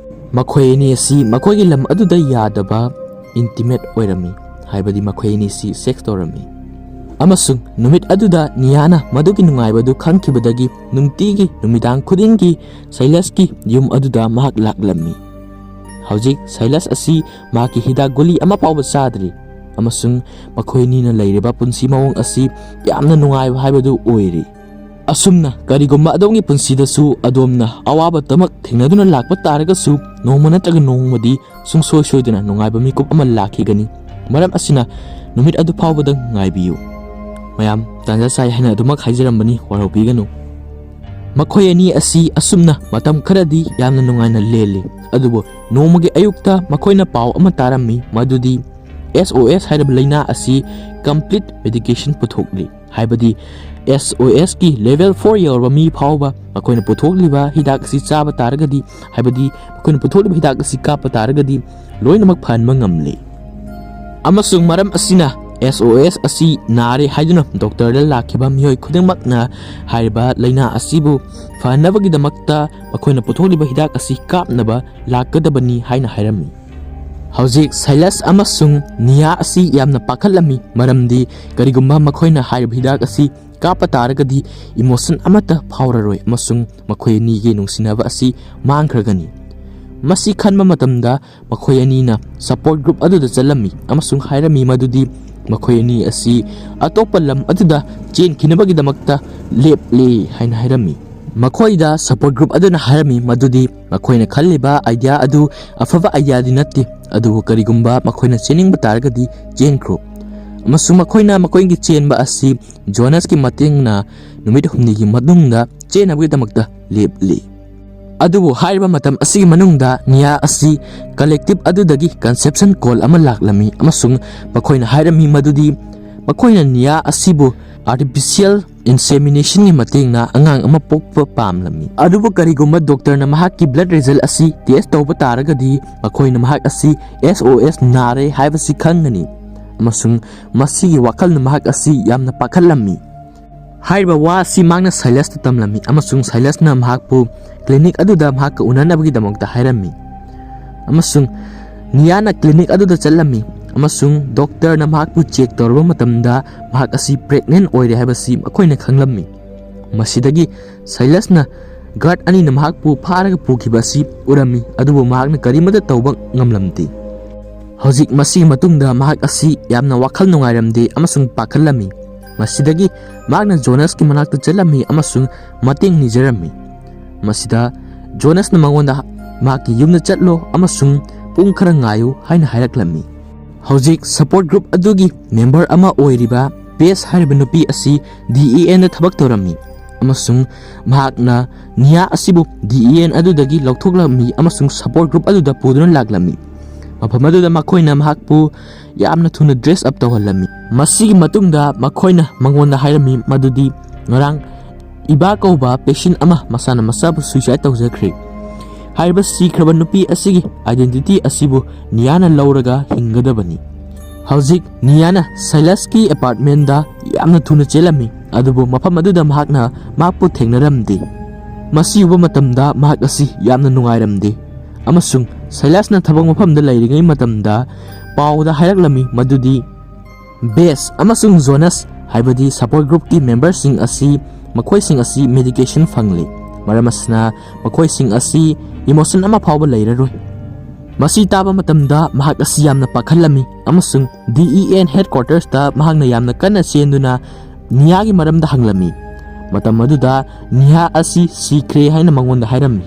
ꯃꯈꯣꯏ ꯑꯅꯤ ꯑꯁꯤ ꯃꯈꯣꯏꯒꯤ ꯂꯝ ꯑꯗꯨꯗ ꯌꯥꯗꯕ intimate ꯑꯣꯏꯔꯝꯃꯤ, ꯍꯥꯏꯕꯗꯤ ꯃꯈꯣꯏ ꯑꯅꯤ ꯑꯁꯤ sex ꯇꯧꯔꯝꯃꯤ꯫ ꯑꯃꯁꯨꯡ ꯅꯨꯃꯤꯠ ꯑꯗꯨꯗ ꯅꯤꯌꯥꯅ ꯃꯗꯨꯒꯤ ꯅꯨꯡꯉꯥꯏꯕꯗꯨ ꯈꯪꯈꯤꯕꯗꯒꯤ ꯅꯨꯡꯇꯤꯒꯤ ꯅꯨꯃꯤꯗꯥꯡ ꯈꯨꯗꯤꯡꯒꯤ ꯁꯩꯂꯁꯀꯤ ꯌꯨꯝ ꯑꯗꯨꯗ ꯃꯍꯥꯛ ꯂꯥꯛꯂꯝꯃꯤ꯫ ꯍꯧꯖꯤꯛ ꯁꯩꯂꯁ ꯑꯁꯤ ꯃꯍꯥꯛꯀꯤ ꯍꯤꯗꯥꯛ ꯒꯨꯂꯤ ꯑꯃ ꯐꯥꯎꯕ ꯆꯥꯗ꯭ꯔꯤ, ꯑꯃꯁꯨꯡ ꯃꯈꯣꯏ ꯑꯅꯤꯅ ꯂꯩꯔꯤꯕ ꯄꯨꯟꯁꯤ ꯃꯑꯣꯡ ꯑꯁꯤ ꯌꯥꯝꯅ ꯅꯨꯡꯉꯥꯏꯕ ꯍꯥꯏꯕꯗꯨ ꯑꯣꯏꯔꯤ꯫ ꯑꯁꯨꯝꯅ ꯀꯔꯤꯒꯨꯝꯕ ꯑꯗꯣꯝꯒꯤ ꯄꯨꯟꯁꯤꯗꯁꯨ ꯑꯗꯣꯝꯅ ꯑꯋꯥꯕ ꯇꯃꯛ ꯊꯦꯡꯅꯗꯨꯅ ꯂꯥꯛꯄ ꯇꯥꯔꯒꯁꯨ, ꯅꯣꯡꯃ ꯅꯠꯇ꯭ꯔꯒ ꯅꯣꯡꯃꯗꯤ ꯁꯨꯡꯁꯣꯏ ꯁꯣꯏꯗꯅ ꯅꯨꯡꯉꯥꯏꯕ ꯃꯤꯀꯨꯞ ꯑꯃ ꯂꯥꯛꯈꯤꯒꯅꯤ꯫ ꯃꯔꯝ ꯑꯁꯤꯅ ꯅꯨꯃꯤꯠ ꯑꯗꯨ ꯐꯥꯎꯕꯗ ꯉꯥꯏꯕꯤꯌꯨ꯫ ꯃꯌꯥꯝ, ꯇꯥꯟꯖꯥ ꯆꯥꯏ ꯍꯥꯏꯅ ꯑꯗꯨꯃꯛ ꯍꯥꯏꯖꯔꯝꯕꯅꯤ, ꯋꯥꯔꯧꯕꯤꯒꯅꯨ꯫ ꯃꯈꯣꯏ ꯑꯅꯤ ꯑꯁꯤ ꯑꯁꯨꯝꯅ ꯃꯇꯝ ꯈꯔꯗꯤ ꯌꯥꯝꯅ ꯅꯨꯡꯉꯥꯏꯅ ꯂꯦꯜꯂꯤ, ꯑꯗꯨꯕꯨ ꯅꯣꯡꯃꯒꯤ ꯑꯌꯨꯛꯇ ꯃꯈꯣꯏꯅ ꯄꯥꯎ ꯑꯃ ꯇꯥꯔꯝꯃꯤ, ꯃꯗꯨꯗꯤ S O S ꯍꯥꯏꯔꯤꯕ ꯂꯥꯏꯅꯥ ꯑꯁꯤ complete medication ꯄꯨꯊꯣꯛꯂꯤ, ꯍꯥꯏꯕꯗꯤ S O S ꯀꯤ level four ꯌꯧꯔꯕ ꯃꯤ ꯐꯥꯎꯕ ꯃꯈꯣꯏꯅ ꯄꯨꯊꯣꯛꯂꯤꯕ ꯍꯤꯗꯥꯛ ꯑꯁꯤ ꯆꯥꯕ ꯇꯥꯔꯒꯗꯤ, ꯍꯥꯏꯕꯗꯤ ꯃꯈꯣꯏꯅ ꯄꯨꯊꯣꯛꯂꯤꯕ ꯍꯤꯗꯥꯛ ꯑꯁꯤ ꯀꯥꯞꯄ ꯇꯥꯔꯒꯗꯤ, ꯂꯣꯏꯅꯃꯛ ꯐꯍꯟꯕ ꯉꯝꯂꯦ꯫ ꯑꯃꯁꯨꯡ ꯃꯔꯝ ꯑꯁꯤꯅ S O S ꯑꯁꯤ ꯅꯥꯔꯦ ꯍꯥꯏꯗꯨꯅ ꯗꯣꯛꯇꯔꯗ ꯂꯥꯛꯈꯤꯕ ꯃꯤꯑꯣꯏ ꯈꯨꯗꯤꯡꯃꯛꯅ ꯍꯥꯏꯔꯤꯕ ꯂꯥꯏꯅꯥ ꯑꯁꯤꯕꯨ ꯐꯍꯟꯅꯕꯒꯤꯗꯃꯛꯇ ꯃꯈꯣꯏꯅ ꯄꯨꯊꯣꯛꯂꯤꯕ ꯍꯤꯗꯥꯛ ꯑꯁꯤ ꯀꯥꯞꯅꯕ ꯂꯥꯛꯀꯗꯕꯅꯤ ꯍꯥꯏꯅ ꯍꯥꯏꯔꯝꯃꯤ꯫ ꯍꯧꯖꯤꯛ ꯁꯥꯏꯂꯁ ꯑꯃꯁꯨꯡ ꯅꯤꯌꯥ ꯑꯁꯤ ꯌꯥꯝꯅ ꯄꯥꯈꯠꯂꯝꯃꯤ, ꯃꯔꯝꯗꯤ ꯀꯔꯤꯒꯨꯝꯕ ꯃꯈꯣꯏꯅ ꯍꯥꯏꯔꯤꯕ ꯍꯤꯗꯥꯛ ꯑꯁꯤ ꯀꯥꯞꯄ ꯇꯥꯔꯒꯗꯤ emotion ꯑꯃꯠꯇ ꯐꯥꯎꯔꯔꯣꯏ ꯑꯃꯁꯨꯡ ꯃꯈꯣꯏ ꯑꯅꯤꯒꯤ ꯅꯨꯡꯁꯤꯅꯕ ꯑꯁꯤ ꯃꯥꯡꯈ꯭ꯔꯒꯅꯤ꯫ ꯃꯁꯤ ꯈꯟꯕ ꯃꯇꯝꯗ ꯃꯈꯣꯏ ꯑꯅꯤꯅ support group ꯑꯗꯨꯗ ꯆꯠꯂꯝꯃꯤ ꯑꯃꯁꯨꯡ ꯍꯥꯏꯔꯝꯃꯤ ꯃꯗꯨꯗꯤ ꯃꯈꯣꯏ ꯑꯅꯤ ꯑꯁꯤ ꯑꯇꯣꯞꯄ ꯂꯝ ꯑꯗꯨꯗ ꯆꯦꯟꯈꯤꯅꯕꯒꯤꯗꯃꯛꯇ ꯂꯦꯞꯂꯦ ꯍꯥꯏꯅ ꯍꯥꯏꯔꯝꯃꯤ꯫ ꯃꯈꯣꯏꯗ support group ꯑꯗꯨꯅ ꯍꯥꯏꯔꯝꯃꯤ ꯃꯗꯨꯗꯤ ꯃꯈꯣꯏꯅ ꯈꯜꯂꯤꯕ idea ꯑꯗꯨ ꯑꯐꯕ ideaꯗꯤ ꯅꯠꯇꯦ, ꯑꯗꯨꯕꯨ ꯀꯔꯤꯒꯨꯝꯕ ꯃꯈꯣꯏꯅ ꯆꯦꯟꯅꯤꯡꯕ ꯇꯥꯔꯒꯗꯤ ꯆꯦꯟꯈ꯭ꯔꯣ꯫ ꯑꯃꯁꯨꯡ ꯃꯈꯣꯏꯅ ꯃꯈꯣꯏꯒꯤ ꯆꯦꯟꯕ ꯑꯁꯤ ꯖꯣꯅꯁꯀꯤ ꯃꯇꯦꯡꯅ ꯅꯨꯃꯤꯠ ꯍꯨꯝꯅꯤꯒꯤ ꯃꯇꯨꯡꯗ ꯆꯦꯟꯅꯕꯒꯤꯗꯃꯛꯇ ꯂꯦꯞꯂꯤ꯫ ꯑꯗꯨꯕꯨ ꯍꯥꯏꯔꯤꯕ ꯃꯇꯝ ꯑꯁꯤꯒꯤ ꯃꯅꯨꯡꯗ ꯅꯤꯌꯥ ꯑꯁꯤ collective ꯑꯗꯨꯗꯒꯤ conception call ꯑꯃ ꯂꯥꯛꯂꯝꯃꯤ ꯑꯃꯁꯨꯡ ꯃꯈꯣꯏꯅ ꯍꯥꯏꯔꯝꯃꯤ ꯃꯗꯨꯗꯤ ꯃꯈꯣꯏꯅ ꯅꯤꯌꯥ ꯑꯁꯤꯕꯨ artificial inseminationꯒꯤ ꯃꯇꯦꯡꯅ ꯑꯉꯥꯡ ꯑꯃ ꯄꯣꯛꯄ ꯄꯥꯝꯂꯝꯃꯤ꯫ ꯑꯗꯨꯕꯨ ꯀꯔꯤꯒꯨꯝꯕ ꯗꯣꯛꯇꯔꯅ ꯃꯍꯥꯛꯀꯤ blood result ꯑꯁꯤ test ꯇꯧꯕ ꯇꯥꯔꯒꯗꯤ, ꯃꯈꯣꯏꯅ ꯃꯍꯥꯛ ꯑꯁꯤ S O S ꯅꯥꯔꯦ ꯍꯥꯏꯕꯁꯤ ꯈꯪꯒꯅꯤ, ꯑꯃꯁꯨꯡ ꯃꯁꯤꯒꯤ ꯋꯥꯈꯜꯅ ꯃꯍꯥꯛ ꯑꯁꯤ ꯌꯥꯝꯅ ꯄꯥꯈꯠꯂꯝꯃꯤ꯫ ꯍꯥꯏꯔꯤꯕ ꯋꯥ ꯑꯁꯤ ꯃꯍꯥꯛꯅ ꯁꯥꯏꯂꯁꯇ ꯇꯝꯂꯝꯃꯤ ꯑꯃꯁꯨꯡ ꯁꯥꯏꯂꯁꯅ ꯃꯍꯥꯛꯄꯨ ꯀ꯭ꯂꯤꯅꯤꯛ ꯑꯗꯨꯗ ꯃꯍꯥꯛꯀ ꯎꯅꯅꯕꯒꯤꯗꯃꯛꯇ ꯍꯥꯏꯔꯝꯃꯤ꯫ ꯑꯃꯁꯨꯡ ꯅꯤꯌꯥꯅ ꯀ꯭ꯂꯤꯅꯤꯛ ꯑꯗꯨꯗ ꯆꯠꯂꯝꯃꯤ ꯑꯃꯁꯨꯡ ꯗꯣꯛꯇꯔꯅ ꯃꯍꯥꯛꯄꯨ ꯆꯦꯛ ꯇꯧꯔꯕ ꯃꯇꯝꯗ ꯃꯍꯥꯛ ꯑꯁꯤ ꯄ꯭ꯔꯦꯒꯅꯦꯟ ꯑꯣꯏꯔꯦ ꯍꯥꯏꯕꯁꯤ ꯃꯈꯣꯏꯅ ꯈꯪꯂꯝꯃꯤ꯫ ꯃꯁꯤꯗꯒꯤ ꯁꯥꯏꯂꯁꯅ ꯒꯥꯔꯗ ꯑꯅꯤꯅ ꯃꯍꯥꯛꯄꯨ ꯐꯥꯔꯒ ꯄꯨꯈꯤꯕ ꯑꯁꯤ ꯎꯔꯝꯃꯤ, ꯑꯗꯨꯕꯨ ꯃꯍꯥꯛꯅ ꯀꯔꯤꯃꯠꯇ ꯇꯧꯕ ꯉꯝꯂꯝꯗꯦ꯫ ꯍꯧꯖꯤꯛ ꯃꯁꯤꯒꯤ ꯃꯇꯨꯡꯗ ꯃꯍꯥꯛ ꯑꯁꯤ ꯌꯥꯝꯅ ꯋꯥꯈꯜ ꯅꯨꯡꯉꯥꯏꯔꯝꯗꯦ ꯑꯃꯁꯨꯡ ꯄꯥꯈꯠꯂꯝꯃꯤ꯫ ꯃꯁꯤꯗꯒꯤ ꯃꯍꯥꯛꯅ ꯖꯣꯅꯁꯀꯤ ꯃꯅꯥꯛꯇ ꯆꯠꯂꯝꯃꯤ ꯑꯃꯁꯨꯡ ꯃꯇꯦꯡ ꯅꯤꯖꯔꯝꯃꯤ꯫ ꯃꯁꯤꯗ ꯖꯣꯅꯁꯅ ꯃꯉꯣꯟꯗ ꯃꯍꯥꯛꯀꯤ ꯌꯨꯝꯗ ꯆꯠꯂꯣ ꯑꯃꯁꯨꯡ ꯄꯨꯡ ꯈꯔ ꯉꯥꯏꯌꯨ ꯍꯥꯏꯅ ꯍꯥꯏꯔꯛꯂꯝꯃꯤ꯫ ꯍꯧꯖꯤꯛ ꯁꯄꯣꯔꯠ ꯒ꯭ꯔꯨꯞ ꯑꯗꯨꯒꯤ ꯃꯦꯝꯕꯔ ꯑꯃ ꯑꯣꯏꯔꯤꯕ ꯄꯦꯁ ꯍꯥꯏꯔꯤꯕ ꯅꯨꯄꯤ ꯑꯁꯤ ꯗꯤ ꯏ ꯑꯦꯟꯗ ꯊꯕꯛ ꯇꯧꯔꯝꯃꯤ ꯑꯃꯁꯨꯡ ꯃꯍꯥꯛꯅ ꯅꯤꯌꯥ ꯑꯁꯤꯕꯨ ꯗꯤ ꯏ ꯑꯦꯟ ꯑꯗꯨꯗꯒꯤ ꯂꯧꯊꯣꯛꯂꯝꯃꯤ ꯑꯃꯁꯨꯡ ꯁꯄꯣꯔꯠ ꯒ꯭ꯔꯨꯞ ꯑꯗꯨꯗ ꯄꯨꯗꯨꯅ ꯂꯥꯛꯂꯝꯃꯤ꯫ ꯃꯐꯝ ꯑꯗꯨꯗ ꯃꯈꯣꯏꯅ ꯃꯍꯥꯛꯄꯨ ꯌꯥꯝꯅ ꯊꯨꯅ ꯗ꯭ꯔꯦꯁ ꯑꯞ ꯇꯧꯍꯜꯂꯝꯃꯤ꯫ ꯃꯁꯤꯒꯤ ꯃꯇꯨꯡꯗ ꯃꯈꯣꯏꯅ ꯃꯉꯣꯟꯗ ꯍꯥꯏꯔꯝꯃꯤ ꯃꯗꯨꯗꯤ ꯉꯔꯥꯡ ꯏꯕꯥ ꯀꯧꯕ ꯄꯦꯁꯦꯟ ꯑꯃ ꯃꯁꯥꯅ ꯃꯁꯥꯕꯨ ꯁꯨꯏꯁꯥꯏꯗ ꯇꯧꯖꯈ꯭ꯔꯦ꯫ ꯍꯥꯏꯔꯤꯕ ꯁꯤꯈ꯭ꯔꯕ ꯅꯨꯄꯤ ꯑꯁꯤꯒꯤ ꯑꯥꯏꯗꯦꯟꯇꯤꯇꯤ ꯑꯁꯤꯕꯨ ꯅꯤꯌꯥꯅ ꯂꯧꯔꯒ ꯍꯤꯡꯒꯗꯕꯅꯤ꯫ ꯍꯧꯖꯤꯛ ꯅꯤꯌꯥꯅ ꯁꯥꯏꯂꯁꯀꯤ ꯑꯦꯄꯥꯔꯠꯃꯦꯟꯗ ꯌꯥꯝꯅ ꯊꯨꯅ ꯆꯦꯜꯂꯝꯃꯤ, ꯑꯗꯨꯕꯨ ꯃꯐꯝ ꯑꯗꯨꯗ ꯃꯍꯥꯛꯅ ꯃꯍꯥꯛꯄꯨ ꯊꯦꯡꯅꯔꯝꯗꯦ꯫ ꯃꯁꯤ ꯎꯕ ꯃꯇꯝꯗ ꯃꯍꯥꯛ ꯑꯁꯤ ꯌꯥꯝꯅ ꯅꯨꯡꯉꯥꯏꯔꯝꯗꯦ, ꯑꯃꯁꯨꯡ ꯁꯥꯏꯂꯁꯅ ꯊꯕꯛ ꯃꯐꯝꯗ ꯂꯩꯔꯤꯉꯩ ꯃꯇꯝꯗ ꯄꯥꯎꯗ ꯍꯥꯏꯔꯛꯂꯝꯃꯤ ꯃꯗꯨꯗꯤ ꯕꯦꯁ ꯑꯃꯁꯨꯡ ꯖꯣꯅꯁ, ꯍꯥꯏꯕꯗꯤ ꯁꯄꯣꯔꯠ ꯒ꯭ꯔꯨꯞꯀꯤ ꯃꯦꯝꯕꯔꯁꯤꯡ ꯑꯁꯤ, ꯃꯈꯣꯏꯁꯤꯡ ꯑꯁꯤ ꯃꯦꯗꯤꯀꯦꯁꯟ ꯐꯪꯂꯦ, ꯃꯔꯝ ꯑꯁꯤꯅ ꯃꯈꯣꯏꯁꯤꯡ ꯑꯁꯤ ꯏꯃꯣꯁꯟ ꯑꯃ ꯐꯥꯎꯕ ꯂꯩꯔꯔꯣꯏ꯫ ꯃꯁꯤ ꯇꯥꯕ ꯃꯇꯝꯗ ꯃꯍꯥꯛ ꯑꯁꯤ ꯌꯥꯝꯅ ꯄꯥꯈꯠꯂꯝꯃꯤ ꯑꯃꯁꯨꯡ ꯗꯤ ꯏ ꯑꯦꯟ ꯍꯦꯗꯀ꯭ꯋꯥꯇꯔꯁꯇ ꯃꯍꯥꯛꯅ ꯌꯥꯝꯅ ꯀꯟꯅ ꯆꯦꯟꯗꯨꯅ ꯅꯤꯌꯥꯒꯤ ꯃꯔꯝꯗ ꯍꯪꯂꯝꯃꯤ꯫ ꯃꯇꯝ ꯑꯗꯨꯗ ꯅꯤꯌꯥ ꯑꯁꯤ ꯁꯤꯈ꯭ꯔꯦ ꯍꯥꯏꯅ ꯃꯉꯣꯟꯗ ꯍꯥꯏꯔꯝꯃꯤ꯫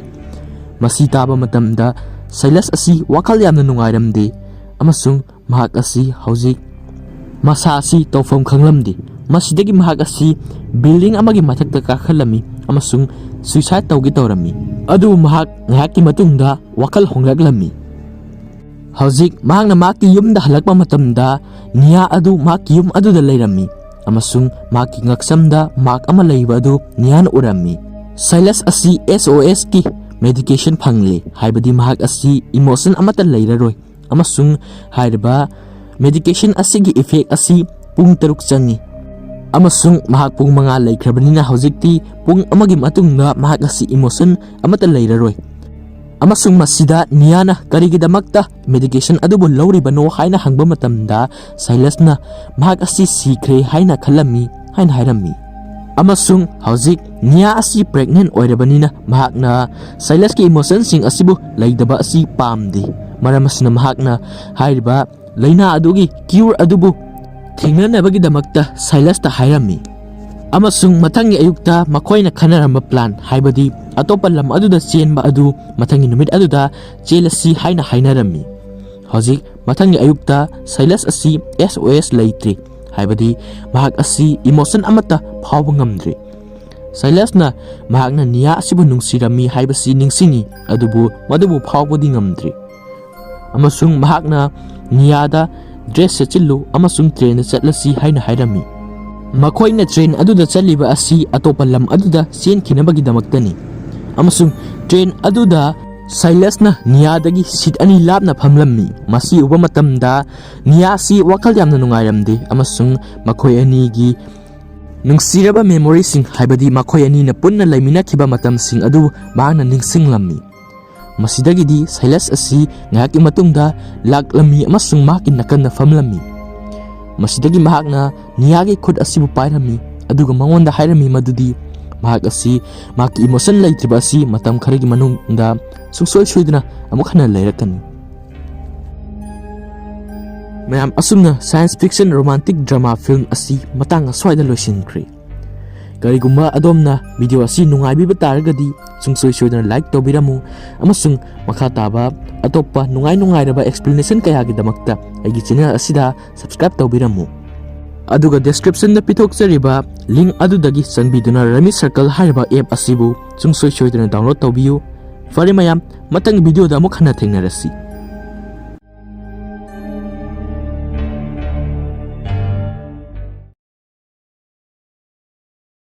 ꯃꯁꯤ ꯇꯥꯕ ꯃꯇꯝꯗ ꯁꯥꯏꯂꯁ ꯑꯁꯤ ꯋꯥꯈꯜ ꯌꯥꯝꯅ ꯅꯨꯡꯉꯥꯏꯔꯝꯗꯦ ꯑꯃꯁꯨꯡ ꯃꯍꯥꯛ ꯑꯁꯤ ꯍꯧꯖꯤꯛ ꯃꯁꯥ ꯑꯁꯤ ꯇꯧꯐꯝ ꯈꯪꯂꯝꯗꯦ꯫ ꯃꯁꯤꯗꯒꯤ ꯃꯍꯥꯛ ꯑꯁꯤ ꯕꯤꯜꯗꯤꯡ ꯑꯃꯒꯤ ꯃꯊꯛꯇ ꯀꯥꯈꯠꯂꯝꯃꯤ ꯑꯃꯁꯨꯡ ꯁꯨꯏꯁꯥꯏꯗ ꯇꯧꯒꯦ ꯇꯧꯔꯝꯃꯤ꯫ ꯑꯗꯨꯕꯨ ꯃꯍꯥꯛ ꯉꯥꯏꯍꯥꯛꯀꯤ ꯃꯇꯨꯡꯗ ꯋꯥꯈꯜ ꯍꯣꯡꯂꯛꯂꯝꯃꯤ꯫ ꯍꯧꯖꯤꯛ ꯃꯍꯥꯛꯅ ꯃꯍꯥꯛꯀꯤ ꯌꯨꯝꯗ ꯍꯜꯂꯛꯄ ꯃꯇꯝꯗ ꯅꯤꯌꯥ ꯑꯗꯨ ꯃꯍꯥꯛꯀꯤ ꯌꯨꯝ ꯑꯗꯨꯗ ꯂꯩꯔꯝꯃꯤ ꯑꯃꯁꯨꯡ ꯃꯍꯥꯛꯀꯤ ꯉꯛꯁꯝꯗ ꯃꯥꯔꯛ ꯑꯃ ꯂꯩꯕ ꯑꯗꯨ ꯅꯤꯌꯥꯅ ꯎꯔꯝꯃꯤ꯫ ꯁꯥꯏꯂꯁ ꯑꯁꯤ ꯑꯦꯁ ꯑꯣ ꯑꯦꯁꯀꯤ ꯃꯦꯗꯤꯀꯦꯁꯟ ꯐꯪꯂꯦ, ꯍꯥꯏꯕꯗꯤ ꯃꯍꯥꯛ ꯑꯁꯤ ꯏꯃꯣꯁꯟ ꯑꯃꯠꯇ ꯂꯩꯔꯔꯣꯏ, ꯑꯃꯁꯨꯡ ꯍꯥꯏꯔꯤꯕ ꯃꯦꯗꯤꯀꯦꯁꯟ ꯑꯁꯤꯒꯤ ꯏꯐꯦꯛ ꯑꯁꯤ ꯄꯨꯡ ꯇꯔꯨꯛ ꯆꯪꯏ꯫ ꯑꯃꯁꯨꯡ ꯃꯍꯥꯛ ꯄꯨꯡ ꯃꯉꯥ ꯂꯩꯈ꯭ꯔꯕꯅꯤꯅ ꯍꯧꯖꯤꯛꯇꯤ ꯄꯨꯡ ꯑꯃꯒꯤ ꯃꯇꯨꯡꯗ ꯃꯍꯥꯛ ꯑꯁꯤ emotion ꯑꯃꯠꯇ ꯂꯩꯔꯔꯣꯏ꯫ ꯑꯃꯁꯨꯡ ꯃꯁꯤꯗ ꯅꯤꯌꯥꯅ ꯀꯔꯤꯒꯤꯗꯃꯛꯇ medication ꯑꯗꯨꯕꯨ ꯂꯧꯔꯤꯕꯅꯣ ꯍꯥꯏꯅ ꯍꯪꯕ ꯃꯇꯝꯗ ꯁꯥꯏꯂꯁꯅ ꯃꯍꯥꯛ ꯑꯁꯤ ꯁꯤꯈ꯭ꯔꯦ ꯍꯥꯏꯅ ꯈꯜꯂꯝꯃꯤ ꯍꯥꯏꯅ ꯍꯥꯏꯔꯝꯃꯤ꯫ ꯑꯃꯁꯨꯡ ꯍꯧꯖꯤꯛ ꯅꯤꯌꯥ ꯑꯁꯤ pregnant ꯑꯣꯏꯔꯕꯅꯤꯅ ꯃꯍꯥꯛꯅ ꯁꯥꯏꯂꯁꯀꯤ emotionꯁꯤꯡ ꯑꯁꯤꯕꯨ ꯂꯩꯇꯕ ꯑꯁꯤ ꯄꯥꯝꯗꯦ꯫ ꯃꯔꯝ ꯑꯁꯤꯅ ꯃꯍꯥꯛꯅ ꯍꯥꯏꯔꯤꯕ ꯂꯥꯏꯅꯥ ꯑꯗꯨꯒꯤ cure ꯑꯗꯨꯕꯨ ꯊꯦꯡꯅꯅꯕꯒꯤꯗꯃꯛꯇ ꯁꯥꯏꯂꯁꯇ ꯍꯥꯏꯔꯝꯃꯤ꯫ ꯑꯃꯁꯨꯡ ꯃꯊꯪꯒꯤ ꯑꯌꯨꯛꯇ ꯃꯈꯣꯏꯅ ꯈꯟꯅꯔꯝꯕ plan, ꯍꯥꯏꯕꯗꯤ ꯑꯇꯣꯞꯄ ꯂꯝ ꯑꯗꯨꯗ ꯆꯦꯟꯕ ꯑꯗꯨ ꯃꯊꯪꯒꯤ ꯅꯨꯃꯤꯠ ꯑꯗꯨꯗ ꯆꯦꯜꯂꯁꯤ ꯍꯥꯏꯅ ꯍꯥꯏꯅꯔꯝꯃꯤ꯫ ꯍꯧꯖꯤꯛ ꯃꯊꯪꯒꯤ ꯑꯌꯨꯛꯇ ꯁꯥꯏꯂꯁ ꯑꯁꯤ S O S ꯂꯩꯇ꯭ꯔꯤ, ꯍꯥꯏꯕꯗꯤ ꯃꯍꯥꯛ ꯑꯁꯤ emotion ꯑꯃꯠꯇ ꯐꯥꯎꯕ ꯉꯝꯗ꯭ꯔꯤ꯫ ꯁꯥꯏꯂꯁꯅ ꯃꯍꯥꯛꯅ ꯅꯤꯌꯥ ꯑꯁꯤꯕꯨ ꯅꯨꯡꯁꯤꯔꯝꯃꯤ ꯍꯥꯏꯕꯁꯤ ꯅꯤꯡꯁꯤꯡꯉꯤ, ꯑꯗꯨꯕꯨ ꯃꯗꯨꯕꯨ ꯐꯥꯎꯕꯗꯤ ꯉꯝꯗ꯭ꯔꯤ꯫ ꯑꯃꯁꯨꯡ ꯃꯍꯥꯛꯅ ꯅꯤꯌꯥꯗ dress ꯁꯦꯠꯆꯤꯜꯂꯨ ꯑꯃꯁꯨꯡ trainꯗ ꯆꯠꯂꯁꯤ ꯍꯥꯏꯅ ꯍꯥꯏꯔꯝꯃꯤ꯫ ꯃꯈꯣꯏꯅ train ꯑꯗꯨꯗ ꯆꯠꯂꯤꯕ ꯑꯁꯤ ꯑꯇꯣꯞꯄ ꯂꯝ ꯑꯗꯨꯗ ꯆꯦꯟꯈꯤꯅꯕꯒꯤꯗꯃꯛꯇꯅꯤ꯫ ꯑꯃꯁꯨꯡ train ꯑꯗꯨꯗ ꯁꯥꯏꯂꯁꯅ ꯅꯤꯌꯥꯗꯒꯤ seat ꯑꯅꯤ ꯂꯥꯞꯅ ꯐꯝꯂꯝꯃꯤ꯫ ꯃꯁꯤ ꯎꯕ ꯃꯇꯝꯗ ꯅꯤꯌꯥꯁꯤ ꯋꯥꯈꯜ ꯌꯥꯝꯅ ꯅꯨꯡꯉꯥꯏꯔꯝꯗꯦ ꯑꯃꯁꯨꯡ ꯃꯈꯣꯏ ꯑꯅꯤꯒꯤ ꯅꯨꯡꯁꯤꯔꯕ memoryꯁꯤꯡ, ꯍꯥꯏꯕꯗꯤ ꯃꯈꯣꯏ ꯑꯅꯤꯅ ꯄꯨꯟꯅ ꯂꯩꯃꯤꯟꯅꯈꯤꯕ ꯃꯇꯝꯁꯤꯡ ꯑꯗꯨ ꯃꯍꯥꯛꯅ ꯅꯤꯡꯁꯤꯡꯂꯝꯃꯤ꯫ ꯃꯁꯤꯗꯒꯤꯗꯤ ꯁꯥꯏꯂꯁ ꯑꯁꯤ ꯉꯥꯏꯍꯥꯛꯀꯤ ꯃꯇꯨꯡꯗ ꯂꯥꯛꯂꯝꯃꯤ ꯑꯃꯁꯨꯡ ꯃꯍꯥꯛꯀꯤ ꯅꯥꯀꯟꯗ ꯐꯝꯂꯝꯃꯤ꯫ ꯃꯁꯤꯗꯒꯤ ꯃꯍꯥꯛꯅ ꯅꯤꯌꯥꯒꯤ ꯈꯨꯠ ꯑꯁꯤꯕꯨ ꯄꯥꯏꯔꯝꯃꯤ, ꯑꯗꯨꯒ ꯃꯉꯣꯟꯗ ꯍꯥꯏꯔꯝꯃꯤ ꯃꯗꯨꯗꯤ ꯃꯍꯥꯛ ꯑꯁꯤ ꯃꯍꯥꯛꯀꯤ emotion ꯂꯩꯇ꯭ꯔꯤꯕ ꯑꯁꯤ ꯃꯇꯝ ꯈꯔꯒꯤ ꯃꯅꯨꯡꯗ ꯁꯨꯡꯁꯣꯏ ꯁꯣꯏꯗꯅ ꯑꯃꯨꯛ ꯍꯟꯅ ꯂꯩꯔꯛꯀꯅꯤ꯫ ꯃꯌꯥꯝ, ꯑꯁꯨꯝꯅ science fiction romantic drama film ꯑꯁꯤ ꯃꯇꯥꯡ ꯑꯁ꯭ꯋꯥꯏꯗ ꯂꯣꯏꯁꯤꯟꯈ꯭ꯔꯦ꯫ ꯀꯔꯤꯒꯨꯝꯕ ꯑꯗꯣꯝꯅ video ꯑꯁꯤ ꯅꯨꯡꯉꯥꯏꯕꯤꯕ ꯇꯥꯔꯒꯗꯤ ꯁꯨꯡꯁꯣꯏ ꯁꯣꯏꯗꯅ like ꯇꯧꯕꯤꯔꯝꯃꯨ, ꯑꯃꯁꯨꯡ ꯃꯈꯥ ꯇꯥꯕ ꯑꯇꯣꯞꯄ ꯅꯨꯡꯉꯥꯏ ꯅꯨꯡꯉꯥꯏꯔꯕ explanation ꯀꯌꯥꯒꯤꯗꯃꯛꯇ ꯑꯩꯒꯤ channel ꯑꯁꯤꯗ subscribe ꯇꯧꯕꯤꯔꯝꯃꯨ꯫ ꯑꯗꯨꯒ descriptionꯗ ꯄꯤꯊꯣꯛꯆꯔꯤꯕ link ꯑꯗꯨꯗꯒꯤ ꯆꯪꯕꯤꯗꯨꯅ Rummy Circle ꯍꯥꯏꯔꯤꯕ app ꯑꯁꯤꯕꯨ ꯁꯨꯡꯁꯣꯏ ꯁꯣꯏꯗꯅ download ꯇꯧꯕꯤꯌꯨ꯫ ꯐꯔꯦ ꯃꯌꯥꯝ, ꯃꯊꯪꯒꯤ videoꯗ ꯑꯃꯨꯛ ꯍꯟꯅ ꯊꯦꯡꯅꯔꯁꯤ꯫